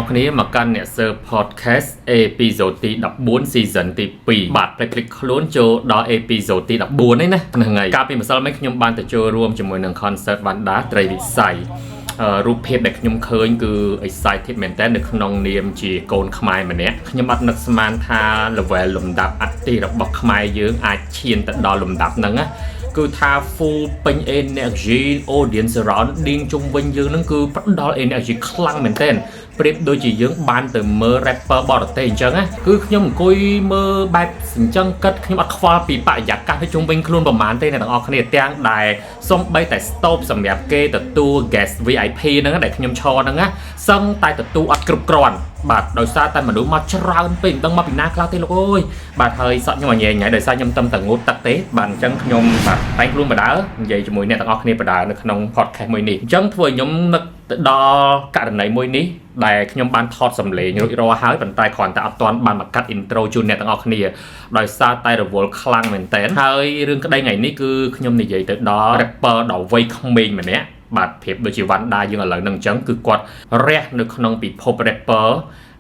អស់គ្នាមកកាន់អ្នកសើ podcast episode ទី14 season ទី2បាទភ្លេចភ្លេចខ្លួនចូលដល់ episode ទី14នេះណាហ្នឹងហើយកាលពីម្សិលមិញខ្ញុំបានទៅចូលរួមជាមួយនឹង concert វណ្ណដាត្រីវិស័យរូបភាពដែលខ្ញុំឃើញគឺ excited មែនតើនៅក្នុងនាមជាកូនខ្មែរម្នាក់ខ្ញុំអត់នឹកស្មានថា level លំដាប់អតិរបស់ខ្មែរយើងអាចឈានទៅដល់លំដាប់ហ្នឹងណាគឺថា full ពេញ energy audience surrounding ជុំវិញយើងហ្នឹងគឺផ្ដល់ energy ខ្លាំងមែនទែនប្រៀបដូចជាយើងបានទៅមើល rapper បរទេសអញ្ចឹងណាគឺខ្ញុំអង្គុយមើលបែបអញ្ចឹងគិតខ្ញុំអត់ខ្វល់ពីបរិយាកាសនៅជុំវិញខ្លួនប្រហែលទេអ្នកទាំងអស់គ្នាទាំងដែលសំបីតែ stop សម្រាប់គេទទួល guest VIP ហ្នឹងដែលខ្ញុំឈរហ្នឹងណាសឹងតែទទួលអត់គ្រប់គ្រាន់បាទដោយសារតែមនុស្សមកច្រើនពេកមិនដឹងមកពីណាខ្លះទេលោកអើយបាទហើយសក់ខ្ញុំអញញ៉ៃដោយសារខ្ញុំតឹមតែងូតទឹកទេបាទអញ្ចឹងខ្ញុំបាទតែងខ្លួនបដើនិយាយជាមួយអ្នកទាំងអស់គ្នាបដើនៅក្នុង podcast មួយនេះអញ្ចឹងធ្វើឲ្យខ្ញុំនឹកទៅដល់ករណីមួយនេះដែលខ្ញុំបានថតសម្លេងរួចរាល់ហើយប៉ុន្តែគ្រាន់តែអត់ទាន់បានមកកាត់ intro ជូនអ្នកទាំងអស់គ្នាដោយសារតែរវល់ខ្លាំងមែនតើហើយរឿងក្តីថ្ងៃនេះគឺខ្ញុំនិយាយទៅដល់ rapper ដ៏វ័យក្មេងម្នាក់បាទប្រៀបដូចជាវ៉ាន់ដាយើងឥឡូវហ្នឹងអញ្ចឹងគឺគាត់រះនៅក្នុងពិភព rapper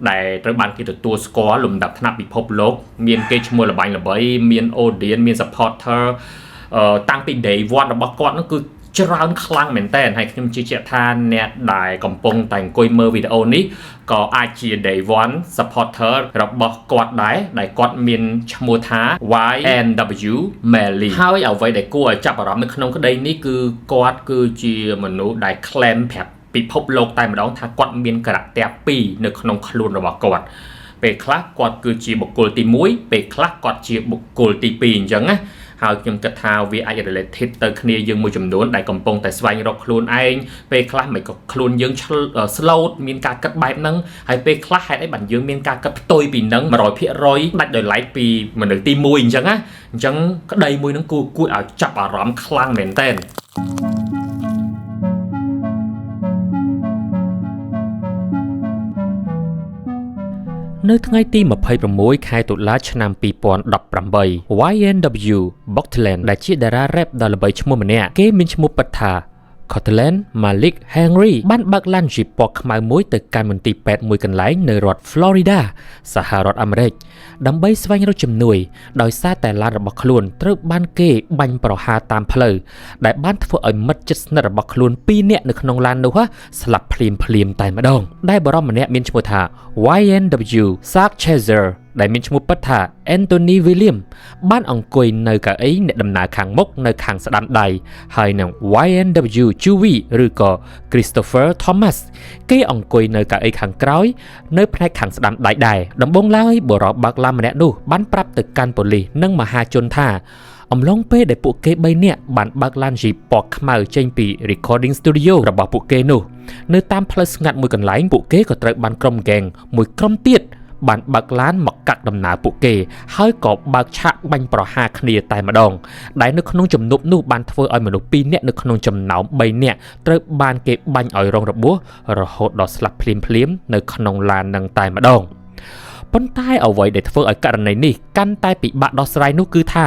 ដែលត្រូវបានគេទទួលស្គាល់លំដាប់ថ្នាក់ពិភពលោកមានគេឈ្មោះល្បាញល្បីមាន audience មាន supporter តាំងពី day 1របស់គាត់នោះគឺច្រើនខ្លាំងមែនតើហើយខ្ញុំជឿជាក់ថាអ្នកដែលកំពុងតែអង្គុយមើលវីដេអូនេះក៏អាចជា day 1 supporter របស់គាត់ដែរដែលគាត់មានឈ្មោះថា YNW Melly ហើយអ្វីដែលគួរឲ្យចាប់អារម្មណ៍នៅក្នុងក្តីនេះគឺគាត់គឺជាមនុស្សដែល claim ប្រាប់ពិភពលោកតែម្ដងថាគាត់មាន character 2នៅក្នុងខ្លួនរបស់គាត់ពេលខ្លះគាត់គឺជាបុគ្គលទី1ពេលខ្លះគាត់ជាបុគ្គលទី2អញ្ចឹងណាហើយខ្ញុំគិតថាវាអាច related ទៅគ្នាយើងមួយចំនួនដែលកំពុងតែស្វែងរកខ្លួនឯងពេលខ្លះមិនក៏ខ្លួនយើង slow មានការគិតបែបហ្នឹងហើយពេលខ្លះហេតុអីបានយើងមានការគិតផ្ទុយពីហ្នឹង100%ដាច់ដោយឡែកពីមនុស្សទី1អញ្ចឹងណាអញ្ចឹងក្តីមួយហ្នឹងគួរគួរឲ្យចាប់អារម្មណ៍ខ្លាំងមែនតើនៅថ្ងៃទី26ខែតុលាឆ្នាំ2018 YNW Bokland ដែលជាតារា rap ដ៏ល្បីឈ្មោះម្នាក់គេមានឈ្មោះពិតថា Cortland Malik Henry បានបើកឡាន Jeep ពណ៌ខ្មៅមួយទៅកាន់មន្ទីរពេទ្យមួយកន្លែងនៅរដ្ឋ Florida សហរដ្ឋអាមេរិកដើម្បីស្វែងរកជំនួយដោយសារតែឡានរបស់ខ្លួនត្រូវបានគេបាញ់ប្រហារតាមផ្លូវដែលបានធ្វើឲ្យមិត្តជិតស្និទ្ធរបស់ខ្លួន2នាក់នៅក្នុងឡាននោះស្លាប់ភ្លាមភ្លាមតែម្ដងដែលបុរសម្នាក់មានឈ្មោះថា YNW Sakchaser ដែលមានឈ្មោះពិតថា Anthony William បានអង្គុយនៅកៅអីអ្នកដំណើរខាងមុខនៅខាងស្ដាំដៃហើយនឹង YNW Chewy ឬក៏ Christopher Thomas គេអង្គុយនៅកៅអីខាងក្រោយនៅផ្នែកខាងស្ដាំដៃដែរដំបូងឡើយបុរសបើកឡានម្នាក់នោះបានប្រាប់ទៅកាន់ប៉ូលីសនិងមហាជនថាអំឡុងពេលដែលពួកគេ3នាក់បានបើកឡាន Jeep ពណ៌ខ្មៅចេញពី recording studio របស់ពួកគេនោះនៅតាមផ្លូវស្ងាត់មួយកន្លែងពួកគេក៏ត្រូវបានក្រុមហ្គេងមួយក្រុមទៀតបានបើកឡានមកកាត់ដំណើរពួកគេហើយក៏បើកឆាកបាញ់ប្រហារគ្នាតែម្ដងដែលនៅក្នុងជំនប់នោះបានធ្វើឲ្យមនុស្ស2នាក់នៅក្នុងចំណោម3នាក់ត្រូវបានគេបាញ់ឲ្យរងរបួសរហូតដល់ស្លាប់ភ្លាមៗនៅក្នុងឡាននឹងតែម្ដងប៉ុន្តែអ្វីដែលធ្វើឲ្យករណីនេះកាន់តែពិបាកដោះស្រាយនោះគឺថា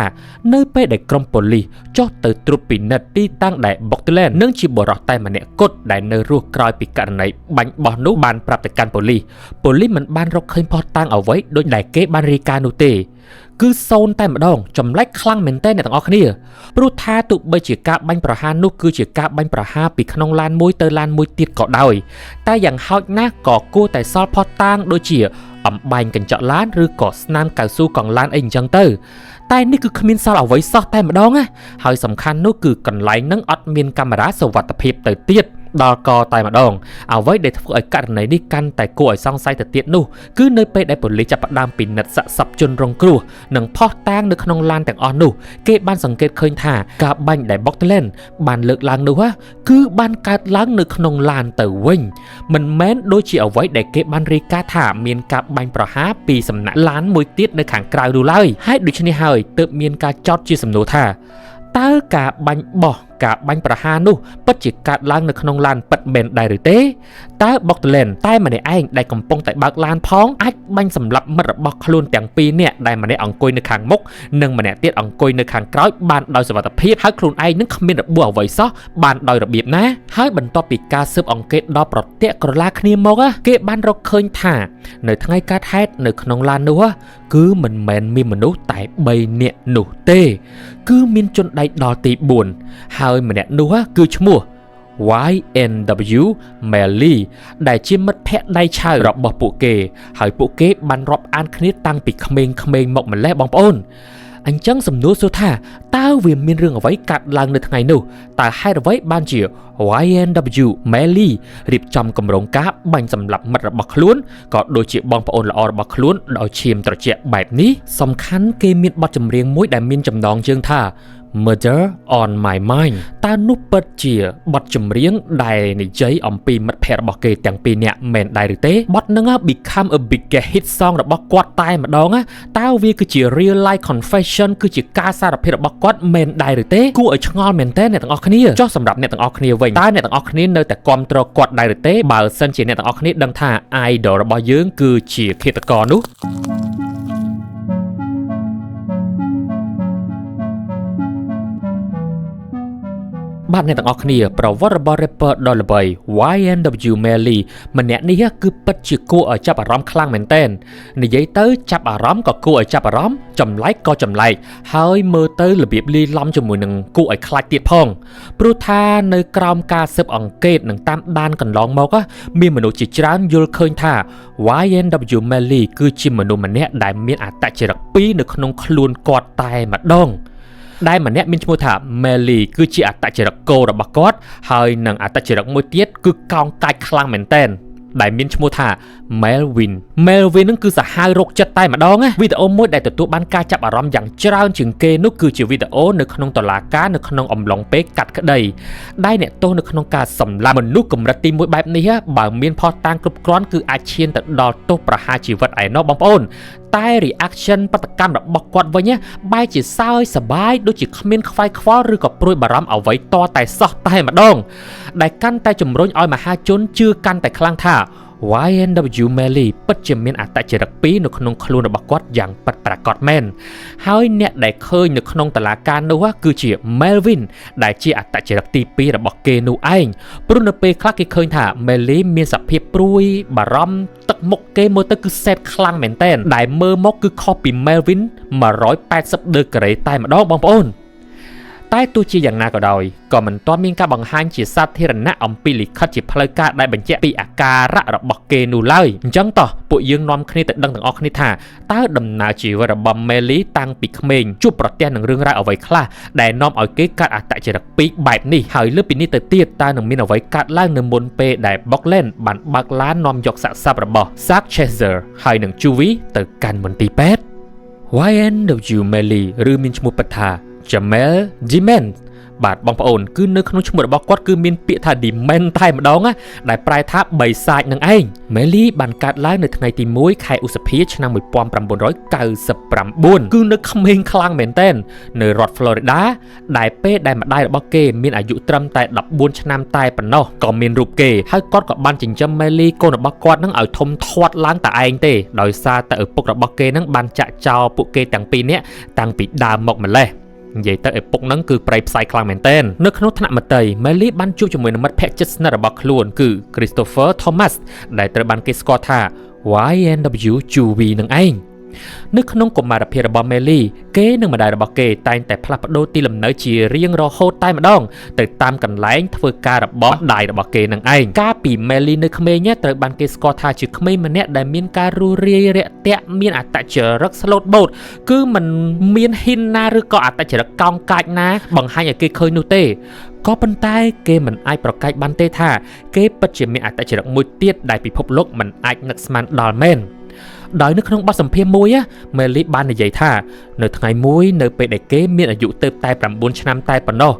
នៅពេលដែលក្រុមប៉ូលីសចុះទៅត្រួតពិនិត្យទីតាំងដែល Bokland និងជាបុរសតែម្នាក់គត់ដែលនៅរស់ក្រោយពីករណីបាញ់បោះនោះបានប្រាប់ទៅកាន់ប៉ូលីសប៉ូលីសមិនបានរកឃើញភស្តុតាងអ្វីដូចដែលគេបានរាយការណ៍នោះទេគឺសូន្យតែម្ដងចម្លែកខ្លាំងមែនទែនអ្នកទាំងអស់គ្នាព្រោះថាទោះបីជាការបាញ់ប្រហារនោះគឺជាការបាញ់ប្រហារពីក្នុងឡានមួយទៅឡានមួយទៀតក៏ដោយតែយ៉ាងហោចណាស់ក៏គួរតែសល់ភស្តុតាងដូចជាអំបែងកញ្ចក់ឡានឬក៏ស្នាមកៅស៊ូកង់ឡានអីអញ្ចឹងទៅតែនេះគឺគ្មានសល់អ្វីសោះតែម្ដងណាហើយសំខាន់នោះគឺកន្លែងហ្នឹងអត់មានកាមេរ៉ាសុវត្ថិភាពទៅទៀតដល់កតែម្ដងអ្វីដែលធ្វើឲ្យករណីនេះកាន់តែគួរឲ្យសង្ស័យទៅទៀតនោះគឺនៅពេលដែលប៉ូលីសចាប់ផ្ដើមពិនិត្យសាកសពជនរងគ្រោះនិងភស្តុតាងនៅក្នុងឡានទាំងអស់នោះគេបានសង្កេតឃើញថាការបាញ់ដែល Bokland បានលើកឡើងនោះគឺបានកើតឡើងនៅក្នុងឡានទៅវិញមិនមែនដូចជាអ្វីដែលគេបានរាយការណ៍ថាមានការបាញ់ប្រហារពីសំណាក់ឡានមួយទៀតនៅខាងក្រៅនោះឡើយហើយដូច្នេះហើយទើបមានការចោទជាសំណួរថាតើការបាញ់បោះ ការបាញ់ប្រហារនោះពិតជាកើតឡើងនៅក្នុងឡានពិតមែនដែរឬទេតើ Bogdan តែម្នាក់ឯងដែលកំពុងតែបើកឡានផងអាចបាញ់សម្លាប់មិត្តរបស់ខ្លួនទាំងពីរនាក់ដែលម្នាក់អង្គុយនៅខាងមុខនិងម្នាក់ទៀតអង្គុយនៅខាងក្រោយបានដោយសុវត្ថិភាពហើយខ្លួនឯងនឹងគ្មានរបួសអ្វីសោះបានដោយរបៀបណាហើយបន្ទាប់ពីការស៊ើបអង្កេតដល់ប្រទាក់ក្រឡាគ្នាមកគេបានរកឃើញថានៅថ្ងៃកើតហេតុនៅក្នុងឡាននោះគឺមិនមែនមានមនុស្សតែ3នាក់នោះទេគឺមានជនដៃដល់ទី4ហើយម្នាក់នោះគឺឈ្មោះ YNW Melly ដែលជាមិត្តភក្តិដៃឆៅរបស់ពួកគេហើយពួកគេបានរាប់អានគ្នាតាំងពីក្មេងៗមកម្ល៉េះបងប្អូនអញ្ចឹងសំណួរសួរថាតើវាមានរឿងអ្វីកើតឡើងនៅថ្ងៃនោះតើហេតុអ្វីបានជា YNW Melly រៀបចំគម្រោងការបាញ់សម្លាប់មិត្តរបស់ខ្លួនក៏ដូចជាបងប្អូនល្អរបស់ខ្លួនដោយឈាមត្រជាក់បែបនេះសំខាន់គេមានបទចម្រៀងមួយដែលមានចំណងជើងថា Murder on my mind តើនោះពិតជាបទចម្រៀងដែលនិយាយអំពីមិត្តភ័ក្តិរបស់គេទាំងពីរនាក់មែនដែរឬទេបទហ្នឹង become a big hit song របស់គាត់តែម្ដងតើវាគឺជា real life confession គឺជាការសារភាពរបស់គាត់មែនដែរឬទេគួរឲ្យឆ្ងល់មែនតើអ្នកទាំងអស់គ្នាចុះសម្រាប់អ្នកទាំងអស់គ្នាវិញតើអ្នកទាំងអស់គ្នានៅតែគាំទ្រគាត់ដែរឬទេបើសិនជាអ្នកទាំងអស់គ្នាដឹងថា idol របស់យើងគឺជាឃាតករនោះបាទអ្នកទាំងអស់គ្នាប្រវត្តិរបស់ rapper ដ៏ល្បី YNW Melly ម្នាក់នេះគឺពិតជាគួរឲ្យចាប់អារម្មណ៍ខ្លាំងមែនទែននិយាយទៅចាប់អារម្មណ៍ក៏គួរឲ្យចាប់អារម្មណ៍ចម្លែកក៏ចម្លែកហើយមើលទៅរបៀបលីឡំជាមួយនឹងគួរឲ្យខ្លាចទៀតផងព្រោះថានៅក្រោមការស៊ើបអង្កេតនិងតាមដានកន្លងមកមានមនុស្សជាច្រើនយល់ឃើញថា YNW Melly គឺជាមនុស្សម្នាក់ដែលមានអត្តចរិតពីរនៅក្នុងខ្លួនគាត់តែម្ដងដែលម្នាក់មានឈ្មោះថា Melly គឺជាអត្តចរិតគោរបស់គាត់ហើយនិងអត្តចរិតមួយទៀតគឺកោងកាច់ខ្លាំងមែនទែនដែលមានឈ្មោះថា Melvin Melvin នឹងគឺសាហាវរោគចិត្តតែម្ដងណាវីដេអូមួយដែលទទួលបានការចាប់អារម្មណ៍យ៉ាងច្រើនជាងគេនោះគឺជាវីដេអូនៅក្នុងតុលាការនៅក្នុងអំឡុងពេលកាត់ក្តីដែលអ្នកទោសនៅក្នុងការសម្លាប់មនុស្សកម្រិតទី1បែបនេះបើមានភស្តុតាងគ្រប់គ្រាន់គឺអាចឈានទៅដល់ទោសប្រហារជីវិតឯណោះបងប្អូនតែ reaction ប្រតិកម្មរបស់គាត់វិញបែរជាសើចសប្បាយដូចជាគ្មានខ្វាយខ្វល់ឬក៏ព្រួយបារម្ភអ្វីតតែសោះតែម្ដងដែលកាន់តែជំរុញឲ្យមហាជនជឿកាន់តែខ្លាំងថា YNW Melly ពិតជាមានអត្តចរិតពីរនៅក្នុងខ្លួនរបស់គាត់យ៉ាងពិតប្រាកដមែនហើយអ្នកដែលឃើញនៅក្នុងតុលាការនោះគឺជា Melvin ដែលជាអត្តចរិតទី2របស់គេនោះឯងព្រោះនៅពេលខ្លះគេឃើញថា Melly មានសភាពព្រួយបារម្ភទឹកមុខគេមើលទៅគឺសេតខ្លាំងមែនទែនដែលមើលមកគឺខុសពី Melvin 180ដឺក្រេតែម្ដងបងប្អូនតែទោះជាយ៉ាងណាក៏ដោយក៏មិនទាន់មានការបង្ហាញជាសាធារណៈអំពីលិខិតជាផ្លូវការដែលបញ្ជាក់ពីអាការៈរបស់គេនោះឡើយអញ្ចឹងតោះពួកយើងនាំគ្នាទៅដឹងទាំងអស់គ្នាថាតើដំណើរជីវិតរបស់ Melly តាំងពីក្មេងជួបប្រទះនឹងរឿងរ៉ាវអ្វីខ្លះដែលនាំឲ្យគេកាត់អត្តចរិតពីរបែបនេះហើយលើពីនេះទៅទៀតតើនឹងមានអ្វីកើតឡើងនៅមុនពេលដែល Bogdan បានបើកឡាននាំយកសាកសពរបស់ Zack Chaser ហើយនឹង Juvie ទៅកាន់មន្ទីរពេទ្យ YNW Melly ឬមានឈ្មោះពិតថា Jamel Demon បាទបងប្អូនគឺនៅក្នុងឈ្មោះរបស់គាត់គឺមានពាក្យថា Demon តែម្ដងណាដែលប្រែថាបិសាចនឹងឯង Melly បានកើតឡើងនៅថ្ងៃទី1ខែឧសភាឆ្នាំ1999គឺនៅក្មេងខ្លាំងមែនទែននៅរដ្ឋ Florida ដែលពេលដែលម្ដាយរបស់គេមានអាយុត្រឹមតែ14ឆ្នាំតែប៉ុណ្ណោះក៏មានរូបគេហើយគាត់ក៏បានចិញ្ចឹម Melly កូនរបស់គាត់នឹងឲ្យធំធាត់ឡើងតែឯងទេដោយសារតែឪពុករបស់គេនឹងបានចាក់ចោលពួកគេទាំងពីរនាក់តាំងពីដើមមកម្លេះនិយាយទៅឪពុកហ្នឹងគឺប្រៃផ្សាយខ្លាំងមែនទែននៅក្នុងថ្នាក់មត្តេយ្យ Melly បានជួបជាមួយនឹងមិត្តភក្តិជិតស្និទ្ធរបស់ខ្លួនគឺ Christopher Thomas ដែលត្រូវបានគេស្គាល់ថា YNW Juvie នឹងឯងនៅក្នុងកុមារភាពរបស់ Melly គេនិងម្ដាយរបស់គេតែងតែផ្លាស់ប្ដូរទីលំនៅជារៀងរហូតតែម្ដងទៅតាមកន្លែងធ្វើការរបស់ម្ដាយរបស់គេនឹងឯងកាលពី Melly នៅក្មេងត្រូវបានគេស្គាល់ថាជាក្មេងម្នាក់ដែលមានការរួសរាយរាក់ទាក់មានអត្តចរិតស្លូតបូតគឺមិនមានហ៊ានណាឬក៏អត្តចរិតកោងកាចណាបង្ហាញឲ្យគេឃើញនោះទេក៏ប៉ុន្តែគេមិនអាចប្រកែកបានទេថាគេពិតជាមានអត្តចរិតមួយទៀតដែលពិភពលោកមិនអាចនឹកស្មានដល់មែន។ ដោយនៅក្នុងបទសម្ភាសន៍មួយ ម៉េលីបាននិយាយថានៅថ្ងៃមួយនៅពេលដែលគេមានអាយុទៅតែ9ឆ្នាំតែប៉ុណ្ណោះ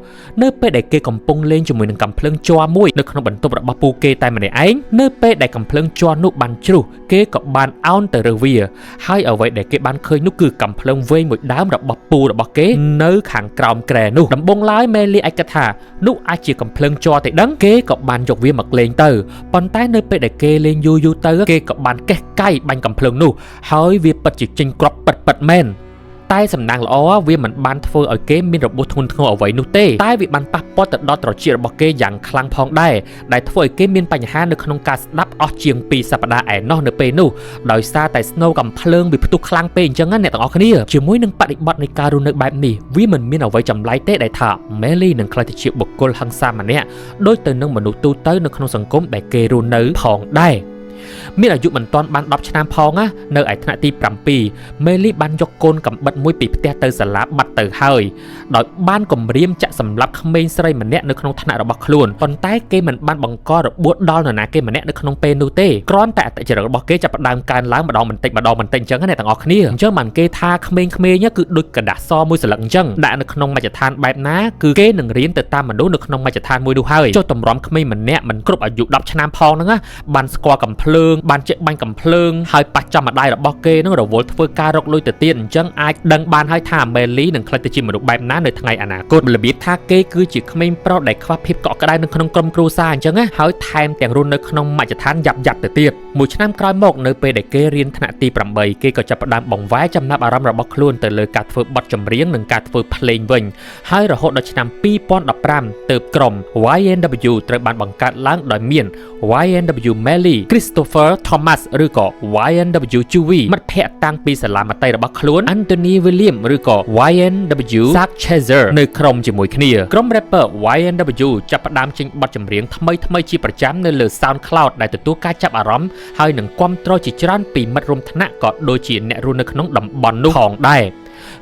នៅពេលដែលគេកំពុងលេងជាមួយនឹងកាំភ្លើងជ័រមួយនៅក្នុងបន្ទប់របស់ពូគេតែម្នាក់ឯងនៅពេលដែលកាំភ្លើងជ័រនោះបានជ្រុះគេក៏បានអោនទៅរើសវាហើយអ្វីដែលគេបានឃើញនោះគឺកាំភ្លើងវែងមួយដើមរបស់ពូរបស់គេនៅខាងក្រោមគ្រែនោះដំបូងឡើយម៉េលីអាចគិតថានោះអាចជាកាំភ្លើងជ័រតែដឹងគេក៏បានយកវាមកលេងទៅប៉ុន្តែនៅពេលដែលគេលេងយូរយូរទៅគេក៏បានកេះកៃបាញ់កាំភ្លើងនោះហើយវាពិតជាចេញគ្រាប់ពិតពិតមែនតែសំណាងល្អវាមិនបានធ្វើឲ្យគេមានរបួសធ្ងន់ធ្ងរអ្វីនោះទេតែវាបានប៉ះពាល់ទៅដល់ត្រចៀករបស់គេយ៉ាងខ្លាំងផងដែរដែលធ្វើឲ្យគេមានបញ្ហានៅក្នុងការស្ដាប់អស់ជាង2សប្តាហ៍ឯណោះនៅពេលនោះដោយសារតែស្នូវកំភ្លើងវាផ្ទុះខ្លាំងពេកអញ្ចឹងណាអ្នកទាំងអស់គ្នាជាមួយនឹងបរិបទនៃការរស់នៅបែបនេះវាមិនមានអ្វីចម្លែកទេដែលថាម៉េលីនឹងក្លាយទៅជាបុគ្គលហិង្សាម្នាក់ដូចទៅនឹងមនុស្សទូទៅនៅក្នុងសង្គមដែលគេរស់នៅផងដែរមានអាយុមិនទាន់បាន10ឆ្នាំផងណានៅឯថ្នាក់ទី7មេលីបានយកកូនកំបិតមួយពីផ្ទះទៅសាលាបាត់ទៅហើយដោយបានគំរាមចាក់សម្លាប់ក្មេងស្រីម្នាក់នៅក្នុងថ្នាក់របស់ខ្លួនប៉ុន្តែគេមិនបានបង្ករបួសដល់នរណាគេម្នាក់នៅក្នុងពេលនោះទេគ្រាន់តែអតិចរិតរបស់គេចាប់ផ្ដើមកើនឡើងម្ដងបន្តិចម្ដងបន្តិចអញ្ចឹងណាអ្នកទាំងអស់គ្នាអញ្ចឹងបានគេថាក្មេងៗគឺដូចក្រដាសសមួយសន្លឹកអញ្ចឹងដាក់នៅក្នុងមជ្ឈដ្ឋានបែបណាគឺគេនឹងរៀនទៅតាមមនុស្សនៅក្នុងមជ្ឈដ្ឋានមួយនោះហើយចុះតម្រាំក្មេងម្នាក់មិនគ្រប់អាយុ10ឆ្នាំផងហ្នឹងណាបានស្គាល់កំភ្លើងបានចេះបាញ់កំភ្លើងហើយប៉ះចំម្ដាយរបស់គេនឹងរវល់ធ្វើការរកលុយទៅទៀតអញ្ចឹងអាចដឹងបានហើយថាមេលីនឹងក្លាយទៅជាមនុស្សបែបណានៅថ្ងៃអនាគតរបៀបថាគេគឺជាក្មេងប្រុសដែលខ្វះភាពកក់ក្ដៅនៅក្នុងក្រុមគ្រួសារអញ្ចឹងណាហើយថែមទាំងរស់នៅក្នុងមជ្ឈដ្ឋានយ៉ាប់យ៉ាប់ទៅទៀតមួយឆ្នាំក្រោយមកនៅពេលដែលគេរៀនថ្នាក់ទី8គេក៏ចាប់ផ្ដើមបង្វែរចំណាប់អារម្មណ៍របស់ខ្លួនទៅលើការធ្វើបទចម្រៀងនិងការធ្វើភ្លេងវិញហើយរហូតដល់ឆ្នាំ2015ទើបក្រុម YNW ត្រូវបានបង្កើតឡើងដោយមាន YNW Melly Christopher Thomas ឬក៏ YNW Chewy មិត្តភ័ក្តិតាំងពីសាលាមត្តេយ្យរបស់ខ្លួន Anthony William ឬក៏ YNW Zack Chaser នៅក្រុមជាមួយគ្នាក្រុម rapper YNW ចាប់ផ្ដើមចេញបទចម្រៀងថ្មីៗជាប្រចាំនៅលើ SoundCloud ដែលទទួលការចាប់អារម្មណ៍ហើយនឹងគាំទ្រជាច្រើនពីមិត្តរួមថ្នាក់ក៏ដូចជាអ្នករស់នៅក្នុងតំបន់នោះផងដែរ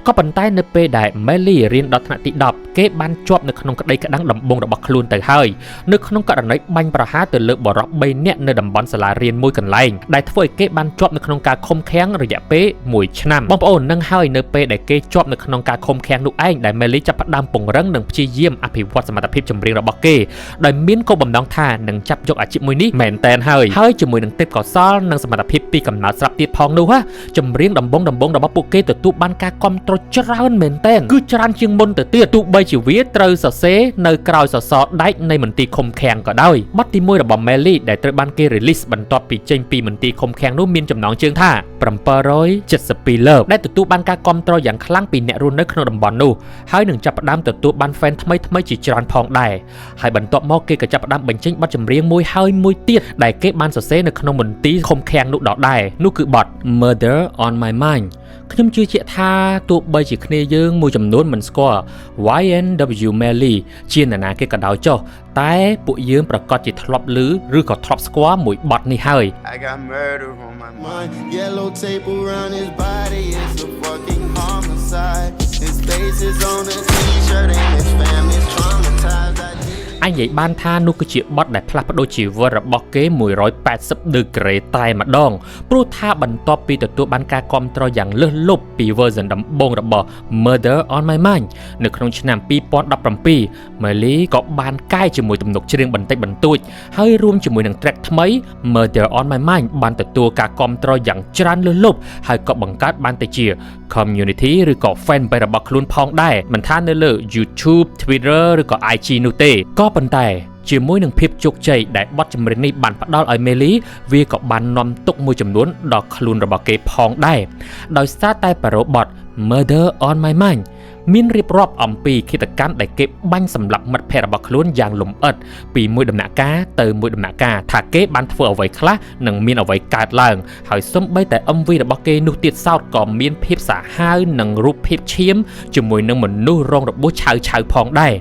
ក៏ប៉ុន្តែនៅពេលដែល Melly រៀនដល់ថ្នាក់ទី10គេបានជាប់នៅក្នុងក្តីក្តាំងដំបូងរបស់ខ្លួនទៅហើយនៅក្នុងករណីបាញ់ប្រហារទៅលើបុរស3នាក់នៅតំបន់សាលារៀនមួយកន្លែងដែលធ្វើឲ្យគេបានជាប់នៅក្នុងការឃុំឃាំងរយៈពេល1ឆ្នាំបងប្អូននឹងហើយនៅពេលដែលគេជាប់នៅក្នុងការឃុំឃាំងនោះឯងដែល Melly ចាប់ផ្ដើមពង្រឹងនិងព្យាយាមអភិវឌ្ឍសមត្ថភាពចម្រៀងរបស់គេដោយមានគោលបំណងថានឹងចាប់យកអាជីពមួយនេះមែនតែនហើយហើយជាមួយនឹងទេពកោសល្យនិងសមត្ថភាពពីកំណើតស្រាប់ទៀតផងនោះចម្រៀងដំបូងរបស់ពួកគេទទួលបានការគាំទ្រច្រើនមែនទែនគឺច្រើនជាងមុនទៅទៀតទោះបីជាវាត្រូវសរសេរនៅក្រោយសសរដែកនៃមន្ទីរឃុំឃាំងក៏ដោយបទទី1របស់ Melly ដែលត្រូវបានគេ release បន្ទាប់ពីចេញពីមន្ទីរឃុំឃាំងនោះមានចំណងជើងថា772លើកដែលទទួលបានការគាំទ្រយ៉ាងខ្លាំងពីអ្នករស់នៅក្នុងតំបន់នោះហើយនឹងចាប់ផ្ដើមទទួលបាន fan ថ្មីៗជាច្រើនផងដែរហើយបន្ទាប់មកគេក៏ចាប់ផ្ដើមបញ្ចេញបទចម្រៀងមួយហើយមួយទៀតដែលគេបានសរសេរនៅក្នុងមន្ទីរឃុំឃាំងនោះដដែលនោះគឺបទ Murder on My Mind ខ្ញុំជឿជាក់ថាទោះបីជាគ្នាយើងមួយចំនួនមិនស្គាល់ YNW Melly ជានរណាគេក៏ដោយចុះតែពួកយើងប្រកាសជាធ្លាប់ឮឬក៏ធ្លាប់ស្គាល់មួយបទនេះហើយ I got murder on my mind. Yellow tape around his body, it's a fucking homicide. His face is on a t-shirt and his family's traumatized. I did អញនិយាយបានថានោះគឺជាបទដែលផ្លាស់ប្ដូរជីវិតរបស់គេ180ដឺក្រេតែម្ដងព្រោះថាបន្ទាប់ពីទទួលបានការគាំទ្រយ៉ាងលើសលប់ពី version ដំបូងរបស់ Murder on My Mind នៅក្នុងឆ្នាំ2017 Melly ក៏បានកែជាមួយទំនុកច្រៀងបន្តិចបន្តួចហើយរួមជាមួយនឹង track ថ្មី Murder on My Mind បានទទួលការគាំទ្រយ៉ាងច្រើនលើសលប់ហើយក៏បង្កើតបានទៅជា community ឬក៏ fan page របស់ខ្លួនផងដែរមិនថានៅលើ YouTube Twitter ឬក៏ IG នោះទេក៏ប៉ុន្តែជាមួយនឹងភាពជោគជ័យដែលបទចម្រៀងនេះបានផ្ដល់ឲ្យ Melly វាក៏បាននាំទុកមួយចំនួនដល់ខ្លួនរបស់គេផងដែរដោយសារតែប៉ារ៉ូបទ Murder on My Mind មានរៀបរាប់អំពីឃាតកម្មដែលគេបាញ់សម្លាប់មិត្តភ័ក្តិរបស់ខ្លួនយ៉ាងលម្អិតពីមួយដំណាក់កាលទៅមួយដំណាក់កាលថាគេបានធ្វើអ្វីខ្លះនិងមានអ្វីកើតឡើងហើយសូម្បីតែ MV របស់គេនោះទៀតសោតក៏មានភាពសាហាវនិងរូបភាពឈាមជាមួយនឹងមនុស្សរងរបួសឆៅឆៅផងដែរ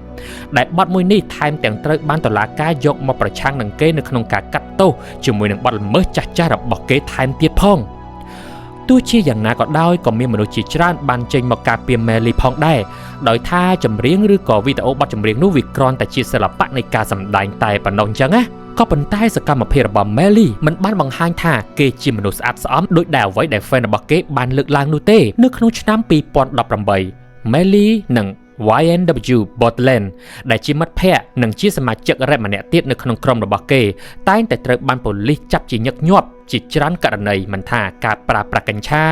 ដែលបទមួយនេះថែមទាំងត្រូវបានតុលាការយកមកប្រឆាំងនឹងគេនៅក្នុងការកាត់ទោសជាមួយនឹងបទល្មើសចាស់ៗរបស់គេថែមទៀតផង។ ទោះជាយ៉ាងណាក៏ដោយក៏មានមនុស្សជាច្រើនបានចេញមកការពារ Melly ផងដែរដោយថាចម្រៀងឬក៏វីដេអូបទចម្រៀងនោះវាគ្រាន់តែជាសិល្បៈនៃការសម្ដែងតែប៉ុណ្ណោះអញ្ចឹងណាក៏ប៉ុន្តែសកម្មភាពរបស់ Melly មិនបានបង្ហាញថាគេជាមនុស្សស្អាតស្អំដោយដែលអ្វីដែល fan របស់គេបានលើកឡើងនោះទេនៅក្នុងឆ្នាំ2018 Melly និង YNW Botland ដែលជាមិត្តភ័ក្តិនិងជាសមាជិករ៉េបម្នាក់ទៀតនៅក្នុងក្រុមរបស់គេតែងតែត្រូវបានប៉ូលីសចាប់ជាញឹកញាប់ជាច្រើនករណីមិនថាការប្រើប្រាស់កញ្ឆា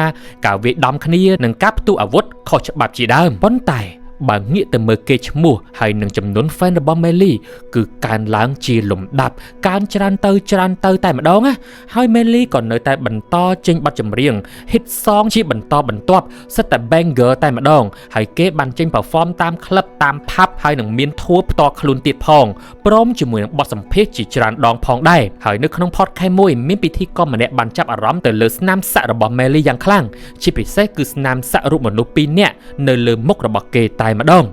ការវាយដំគ្នានិងការផ្ទុះអាវុធខុសច្បាប់ជាដើមប៉ុន្តែបើងាកទៅមើលគេឈ្មោះហើយនឹងចំនួន fan របស់ Melly គឺកើនឡើងជាលំដាប់កើនច្រើនទៅច្រើនទៅតែម្ដងណាហើយ Melly ក៏នៅតែបន្តចេញបទចម្រៀង hit song ជាបន្តបន្ទាប់សិតតែ banger តែម្ដងហើយគេបានចេញ perform តាមក្លឹបតាម pub ហើយនឹងមាន tour ផ្ទាល់ខ្លួនទៀតផងព្រមជាមួយនឹងបទសម្ភាសន៍ជាច្រើនដងផងដែរហើយនៅក្នុង podcast មួយមានពិធីករម្នាក់បានចាប់អារម្មណ៍ទៅលើស្នាមសាក់របស់ Melly យ៉ាងខ្លាំងជាពិសេសគឺស្នាមសាក់រូបមនុស្សពីរនាក់នៅលើមុខរបស់គេតែម្ដង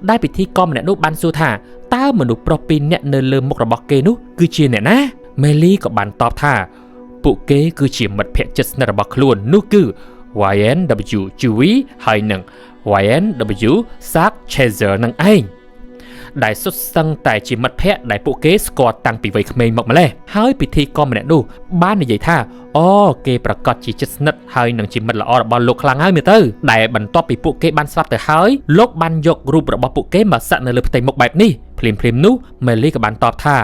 ដែលពិធីករម្នាក់នោះបានសួរថាតើមនុស្សប្រុសពីរនាក់នៅលើមុខរបស់គេនោះគឺជាអ្នកណា Melly ក៏បានតបថាពួកគេគឺជាមិត្តភក្តិជិតស្និទ្ធរបស់ខ្លួននោះគឺ YNW Chewy ហើយនិង YNW Sack Chaser នឹងឯងដែលសុទ្ធសឹងតែជាមិត្តភក្តិដែលពួកគេស្គាល់តាំងពីវ័យក្មេងមកម្លេះហើយពិធីករម្នាក់នោះបាននិយាយថាអូគេប្រកាសជាជិតស្និទ្ធហើយនឹងជាមិត្តល្អរបស់លោកខ្លាំងហើយមើលទៅដែលបន្ទាប់ពីពួកគេបានស្លាប់ទៅហើយលោកបានយករូបរបស់ពួកគេមកសាក់នៅលើផ្ទៃមុខបែបនេះភ្លាមៗនោះមេលីក៏បានតបថា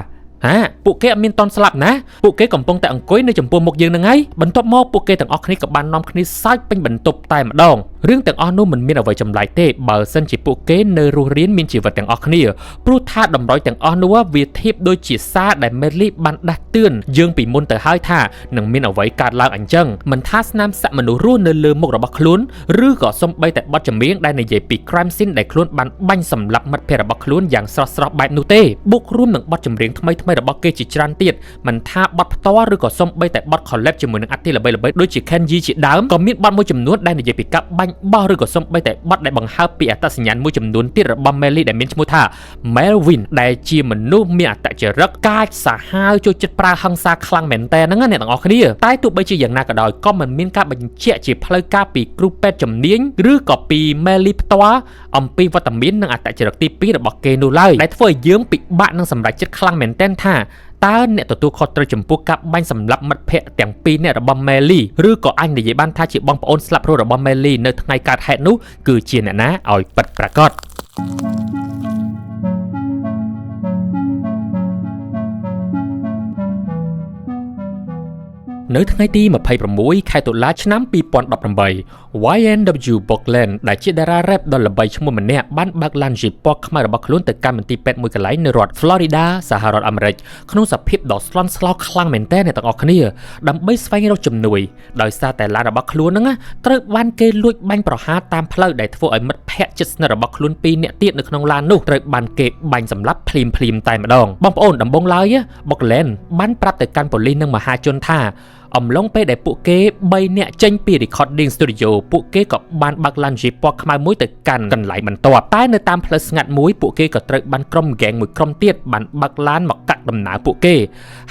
ហាពួកគេអត់មានតន់ស្លាប់ណាពួកគេកំពុងតែអង្គុយនៅចំពោះមុខយើងនឹងហើយបន្ទាប់មកពួកគេទាំងអស់គ្នាក៏បាននាំគ្នាសើចពេញបន្ទប់តែម្ដងរឿងទាំងអស់នោះមិនមានអ្វីចម្លែកទេបើសិនជាពួកគេនៅរស់រានមានជីវិតទាំងអស់គ្នាព្រោះថាតម្រុយទាំងអស់នោះវាធៀបដូចជាសារដែល Melly បានដាស់តឿនយើងពីមុនទៅហើយថានឹងមានអ្វីកើតឡើងអញ្ចឹងមិនថាស្នាមសាក់មនុស្សរស់នៅលើមុខរបស់ខ្លួនឬក៏សំបីតែបទចម្រៀងដែលនិយាយពី crime scene ដែលខ្លួនបានបាញ់សម្លាប់មិត្តភក្តិរបស់ខ្លួនយ៉ាងស្រស់ស្រស់បែបនោះទេបូករួមនឹងបទចម្រៀងថ្មីថ្មីរបស់គេជាច្រើនទៀតមិនថាបទផ្ទាល់ឬក៏សំបីតែបទ collab ជាមួយនឹងអាទីល្បីៗដូចជា Kenji ជាដើមក៏មានបទមួយចំនួនដែលនិយាយពីការបាញ់បោះឬក៏សំបីតែបទដែលបង្ហើបពីអត្តសញ្ញាណមួយចំនួនទៀតរបស់ Melly ដែលមានឈ្មោះថា Melvin ដែលជាមនុស្សមានអត្តចរិតកាចសាហាវចូលចិត្តប្រើហិង្សាខ្លាំងមែនតើហ្នឹងណាអ្នកទាំងអស់គ្នាតែទោះបីជាយ៉ាងណាក៏ដោយក៏មិនមានការបញ្ជាក់ជាផ្លូវការពីគ្រូពេទ្យជំនាញឬក៏ពី Melly ផ្ទាល់អំពីវត្តមាននិងអត្តចរិតទី2របស់គេនោះឡើយដែលធ្វើឲ្យយើងពិបាកនឹងសម្រេចចិត្តខ្លាំងមែនទែនថាតើអ្នកទទួលខុសត្រូវចំពោះការបាញ់សម្លាប់មិត្តភ័ក្តិទាំងពីរនាក់របស់ Melly ឬក៏អញនិយាយបានថាជាបងប្អូនស្លាប់រស់របស់ Melly នៅថ្ងៃកើតហេតុនោះគឺជាអ្នកណាឲ្យពិតប្រាកដនៅថ្ងៃទី26ខែតុលាឆ្នាំ2018 YNW Bogland ដែលជាតារារ៉េបដ៏ល្បីឈ្មោះម្នាក់បានបើកឡាន Jeep ពណ៌ខ្មៅរបស់ខ្លួនទៅកាន់មន្ទីរពេទ្យមួយកន្លែងនៅរដ្ឋ Florida សហរដ្ឋអាមេរិកក្នុងសភាពដ៏ស្លន់ស្លោខ្លាំងមែនទែនអ្នកទាំងអស់គ្នាដើម្បីស្វែងរកជំនួយដោយសារតែឡានរបស់ខ្លួនហ្នឹងត្រូវបានគេលួចបាញ់ប្រហារតាមផ្លូវដែលធ្វើឲ្យមិត្តភ័ក្តិជិតស្និទ្ធរបស់ខ្លួនពីរនាក់ទៀតនៅក្នុងឡាននោះត្រូវបានគេបាញ់សម្លាប់ភ្លាមៗតែម្ដងបងប្អូនដំបូងឡើយ Bogland បានប្រាប់ទៅកាន់ប៉ូលីសនិងមហាជនថាអំឡុងពេលដែលពួកគេ3នាក់ចេញពី recording studio ពួកគេក៏បានបើកឡាន Jeep ពណ៌ខ្មៅមួយទៅកាន់កន្លែងបន្ទាប់តែនៅតាមផ្លូវស្ងាត់មួយពួកគេក៏ត្រូវបានក្រុម gang មួយក្រុមទៀតបានបើកឡានមកកាត់ដំណើរពួកគេ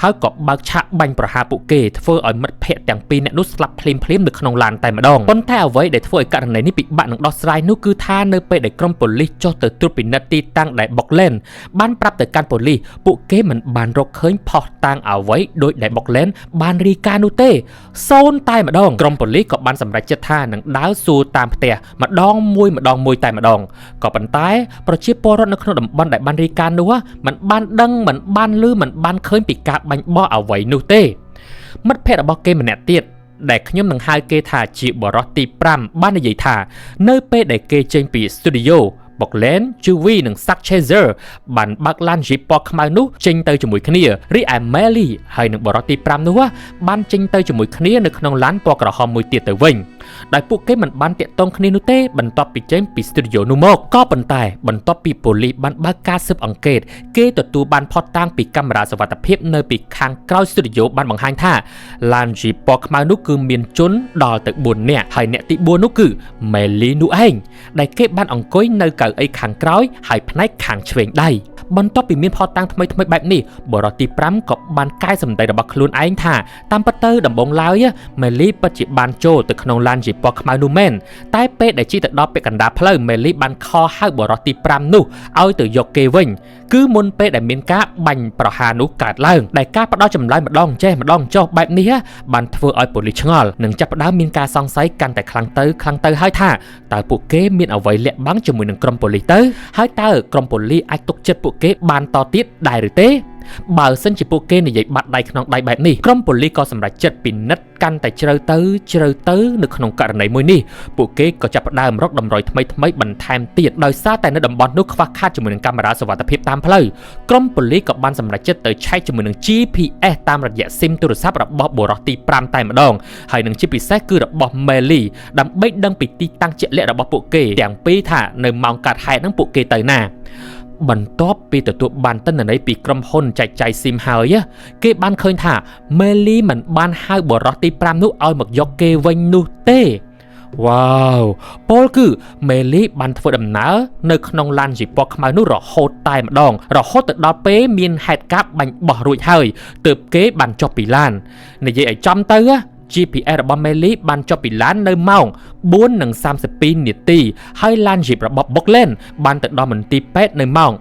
ហើយក៏បើកឆាកបាញ់ប្រហារពួកគេធ្វើឲ្យមិត្តភ័ក្តិទាំងពីរនាក់នោះស្លាប់ភ្លាមៗនៅក្នុងឡានតែម្ដងប៉ុន្តែអ្វីដែលធ្វើឲ្យករណីនេះពិបាកនឹងដោះស្រាយនោះគឺថានៅពេលដែលក្រុមប៉ូលីសចុះទៅត្រួតពិនិត្យទីតាំងដែល Bogland បានប្រាប់ទៅកាន់ប៉ូលីសពួកគេមិនបានរកឃើញភស្តុតាងអ្វីដោយដែល Bogland បានរាយការណ៍នោះទេសូន្យតែម្ដងក្រុមប៉ូលីសក៏បានសម្រេចចិត្តថានឹងដើរសួរតាមផ្ទះម្ដងមួយម្ដងមួយតែម្ដងក៏ប៉ុន្តែប្រជាពលរដ្ឋនៅក្នុងតំបន់ដែលបានរាយការណ៍នោះមិនបានដឹងមិនបានឮមិនបានឃើញពីការបាញ់បោះអ្វីនោះទេមិត្តភ័ក្តិរបស់គេម្នាក់ទៀតដែលខ្ញុំនឹងហៅគេថាជាបរិសទី5បាននិយាយថានៅពេលដែលគេចេញពី studio Bogland, Chewy និង Sack Chaser បានបើកឡាន Jeep ពណ៌ខ្មៅនោះចេញទៅជាមួយគ្នារីឯ Melly ហើយនិងបរិសទី5នោះបានចេញទៅជាមួយគ្នានៅក្នុងឡានពណ៌ក្រហមមួយទៀតទៅវិញ។ ដោយពួកគេមិនបានតាក់ទងគ្នានោះទេបន្ទាប់ពីចេញពីស្ទូឌីយោនោះមកក៏ប៉ុន្តែបន្ទាប់ពីប៉ូលីសបានបើកការស៊ើបអង្កេតគេទទួលបានភស្តុតាងពីកាមេរ៉ាសុវត្ថិភាពនៅពីខាងក្រោយស្ទូឌីយោបានបង្ហាញថាឡាន Jeep ពណ៌ខ្មៅនោះគឺមានជនដល់ទៅ4នាក់ហើយអ្នកទី4នោះគឺមេលីនោះឯងដែលគេបានអង្គុយនៅកៅអីខាងក្រោយហើយផ្នែកខាងឆ្វេងដៃបន្ទាប់ពីមានភស្តុតាងថ្មីៗបែបនេះបុរសទី5ក៏បានកែសម្ដីរបស់ខ្លួនឯងថាតាមពិតទៅដំបូងឡើយមេលីពិតជាបានចូលទៅក្នុងឡាន Jeep ពណ៌ខ្មៅនោះមែនតែពេលដែលជិះទៅដល់ពាក់កណ្ដាលផ្លូវមេលីបានខលហៅបុរសទី5នោះឲ្យទៅយកគេវិញគឺមុនពេលដែលមានការបាញ់ប្រហារនោះកើតឡើងដែលការផ្ដោតចម្លើយម្ដងចេះម្ដងចុះបែបនេះបានធ្វើឲ្យប៉ូលីសឆ្ងល់និងចាប់ផ្ដើមមានការសង្ស័យកាន់តែខ្លាំងទៅខ្លាំងទៅហើយថាតើពួកគេមានអ្វីលាក់បាំងជាមួយនឹងក្រុមប៉ូលីសទៅហើយតើក្រុមប៉ូលីសអាចទុកចិត្តពួកគេបានតទៀតដែរឬទេបើសិនជាពួកគេនិយាយបាត់ដៃក្នុងដៃបែបនេះក្រុមប៉ូលីសក៏សម្រេចចិត្តពិនិត្យកាន់តែជ្រៅទៅជ្រៅទៅនៅក្នុងករណីមួយនេះពួកគេក៏ចាប់ផ្ដើមរកតម្រុយថ្មីៗបន្ថែមទៀតដោយសារតែនៅតំបន់នោះខ្វះខាតជាមួយនឹងកាមេរ៉ាសុវត្ថិភាពតាមផ្លូវក្រុមប៉ូលីសក៏បានសម្រេចចិត្តទៅឆែកជាមួយនឹង GPS តាមរយៈស៊ីមទូរស័ព្ទរបស់បុរសទី5តែម្ដងហើយនឹងជាពិសេសគឺរបស់ Melly ដើម្បីដឹងពីទីតាំងជាក់លាក់របស់ពួកគេទាំងពីរថានៅម៉ោងកាត់ហេតុហ្នឹងពួកគេទៅណាបន្ទាប់ពីទទួលបានទិន្នន័យពីក្រុមហ៊ុនចែកចាយស៊ីមហើយគេបានឃើញថាមេលីមិនបានហៅបុរសទី5នោះឲ្យមកយកគេវិញនោះទេវ៉ាវពលគឺមេលីបានធ្វើដំណើរនៅក្នុងឡានជីពណ៌ខ្មៅនោះរហូតតែម្ដងរហូតទៅដល់ពេលមានហេតុការណ៍បាញ់បោះរួចហើយទើបគេបានចុះពីឡាននិយាយឲ្យចំទៅ GPS របស់មេលីបានចុះពីឡាននៅម៉ោង4:32នាទីហើយឡាន Jeep របស់ Boklen បានទៅដល់មន្ទីរពេទ្យនៅម៉ោង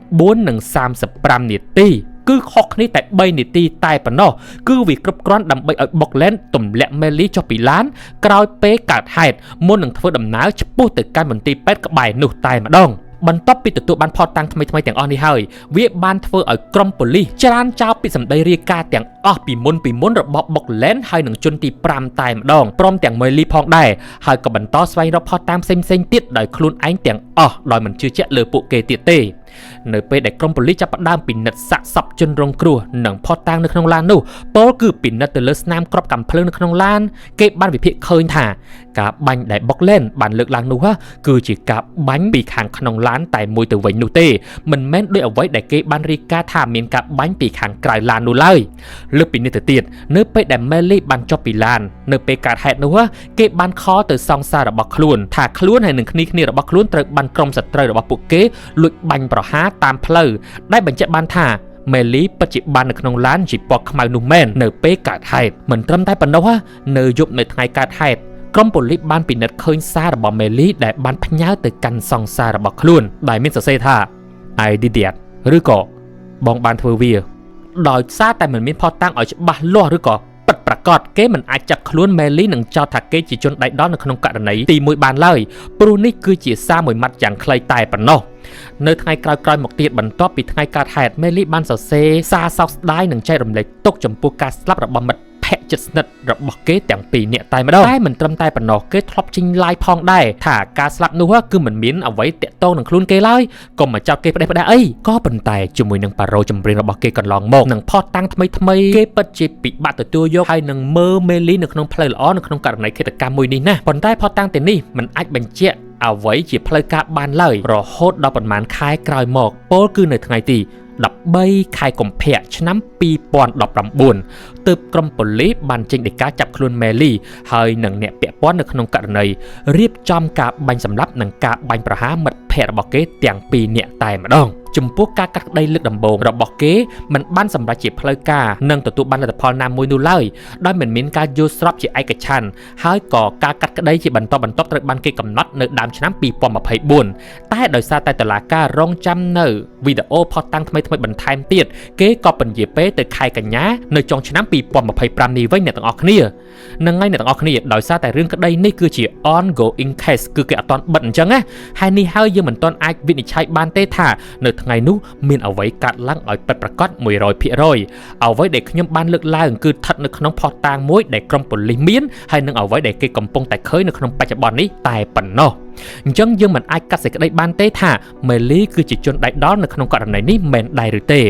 4:35នាទីគឺខុសគ្នាតែ3នាទីតែប៉ុណ្ណោះគឺវាគ្រប់គ្រាន់ដើម្បីឲ្យ Boklen ទម្លាក់មេលីចុះពីឡានក្រោយពេលកើតហេតុមុននឹងធ្វើដំណើរឆ្ពោះទៅកាន់មន្ទីរពេទ្យក្បែរនោះតែម្ដងបន្ទាប់ពីទទួលបានភស្តុតាងថ្មីៗទាំងអស់នេះហើយវាបានធ្វើឲ្យក្រុមប៉ូលីសច្រានចោលពីសម្ដីរាយការណ៍ទាំងអស់ពីមុនរបស់ Boklen ហើយនឹងជនទី5តែម្ដងព្រមទាំងមេលីផងដែរហើយក៏បន្តស្វែងរកភស្តុតាងផ្សេងៗទៀតដោយខ្លួនឯងទាំងអស់ដោយមិនជឿជាក់លើពួកគេទៀតទេនៅពេលដែលក្រុមប៉ូលីសចាប់ផ្ដើមពិនិត្យសាកសពជនរងគ្រោះនិងភស្តុតាងនៅក្នុងឡាននោះពលគឺពិនិត្យទៅលើស្នាមគ្រាប់កាំភ្លើងនៅក្នុងឡានគេបានវិភាគឃើញថាការបាញ់ដែល Boklen បានលើកឡើងនោះគឺជាការបាញ់ពីខាងក្នុងឡានតែមួយទៅវិញនោះទេមិនមែនដោយអ្វីដែលគេបានរាយការណ៍ថាមានការបាញ់ពីខាងក្រៅឡាននោះឡើយលើសពីនេះទៅទៀតនៅពេលដែល Melly បានចុះពីឡាននៅពេលកើតហេតុនោះគេបានខលទៅសង្សាររបស់ខ្លួនថាខ្លួនហើយនឹងគ្នារបស់ខ្លួនត្រូវបានក្រុមសត្រូវរបស់ពួកគេលួចបាញ់ប្រហារតាមផ្លូវដែលបញ្ជាក់បានថាមេលីពិតជាបាននៅក្នុងឡានជីពណ៌ខ្មៅនោះមែននៅពេលកើតហេតុមិនត្រឹមតែប៉ុណ្ណោះនៅយប់នៅថ្ងៃកើតហេតុក្រុមប៉ូលីសបានពិនិត្យឃើញសាររបស់មេលីដែលបានផ្ញើទៅកាន់សង្សាររបស់ខ្លួនដែលមានសរសេរថា I did it ឬក៏បងបានធ្វើវាដោយសារតែមិនមានភស្តុតាងឲ្យច្បាស់លាស់ឬក៏ពិតប្រាកដគេមិនអាចចាប់ខ្លួនមេលីនិងចោទថាគេជាជនដៃដល់នៅក្នុងករណីទី1បានឡើយព្រោះនេះគឺជាសារមួយម៉ាត់យ៉ាងខ្លីតែប៉ុណ្ណោះនៅថ្ងៃក្រោយៗមកទៀតបន្ទាប់ពីថ្ងៃកើតហេតុមេលីបានសរសេរសារសោកស្ដាយនិងចែករំលែកទុក្ខចំពោះការស្លាប់របស់មិត្តភក្តិជិតស្និទ្ធរបស់គេទាំងពីរនាក់តែម្ដងតែមិនត្រឹមតែប៉ុណ្ណោះគេធ្លាប់ចេញ live ផងដែរថាការស្លាប់នោះគឺមិនមានអ្វីតាក់ទងនឹងខ្លួនគេឡើយកុំមកចោទគេផ្ដេសផ្ដាសអីក៏ប៉ុន្តែជាមួយនឹងប៉ារ៉ូចម្រៀងរបស់គេកន្លងមកនិងផុសតាំងថ្មីៗគេពិតជាពិបាកទទួលយកហើយនឹងមើលមេលីនៅក្នុងផ្លូវល្អនៅក្នុងករណីឃាតកម្មមួយនេះណាប៉ុន្តែផុសតាំងទាំងនេះមិនអាចបញ្ជាក់អ្វីជាផ្លូវការបានឡើយរហូតដល់ប្រមាណខែក្រោយមកពោលគឺនៅថ្ងៃទី13ខែកុម្ភៈឆ្នាំ2019ទើបក្រុមប៉ូលីសបានចេញដីកាចាប់ខ្លួនមេលីហើយនិងអ្នកពាក់ព័ន្ធនៅក្នុងករណីរៀបចំការបាញ់សម្លាប់និងការបាញ់ប្រហារមិត្តភក្តិរបស់គេទាំងពីរនាក់តែម្ដងចំពោះការកាត់ក្តីលើកដំបូងរបស់គេមិនបានសម្រេចជាផ្លូវការនិងទទួលបានលទ្ធផលណាមួយនោះឡើយដោយមិនមានការយល់ស្របជាឯកច្ឆន្ទហើយក៏ការកាត់ក្តីជាបន្តបន្ទាប់ត្រូវបានគេកំណត់នៅដើមឆ្នាំ2024តែដោយសារតែតុលាការរងចាំនៅវីដេអូផុសតាំងថ្មីៗបន្ថែមទៀតគេក៏ពន្យាពេលទៅខែកញ្ញានៅចុងឆ្នាំ2025នេះវិញអ្នកទាំងអស់គ្នានឹងហើយអ្នកទាំងអស់គ្នាដោយសារតែរឿងក្តីនេះគឺជា ongoing case គឺគេអត់ទាន់បិទអញ្ចឹងណាហើយនេះហើយយើងមិនទាន់អាចវិនិច្ឆ័យបានទេថានៅថ្ងៃនោះមានអ្វីកើតឡើងឲ្យពិតប្រាកដ100%អ្វីដែលខ្ញុំបានលើកឡើងគឺស្ថិតនៅក្នុងភស្តុតាងមួយដែលក្រុមប៉ូលីសមានហើយនឹងអ្វីដែលគេកំពុងតែឃើញនៅក្នុងបច្ចុប្បន្ននេះតែប៉ុណ្ណោះ។ អញ្ចឹងយើងមិនអាចកាត់សេចក្តីបានទេថាមេលីគឺជាជនដៃដល់នៅក្នុងករណីនេះមែនដែរឬទេ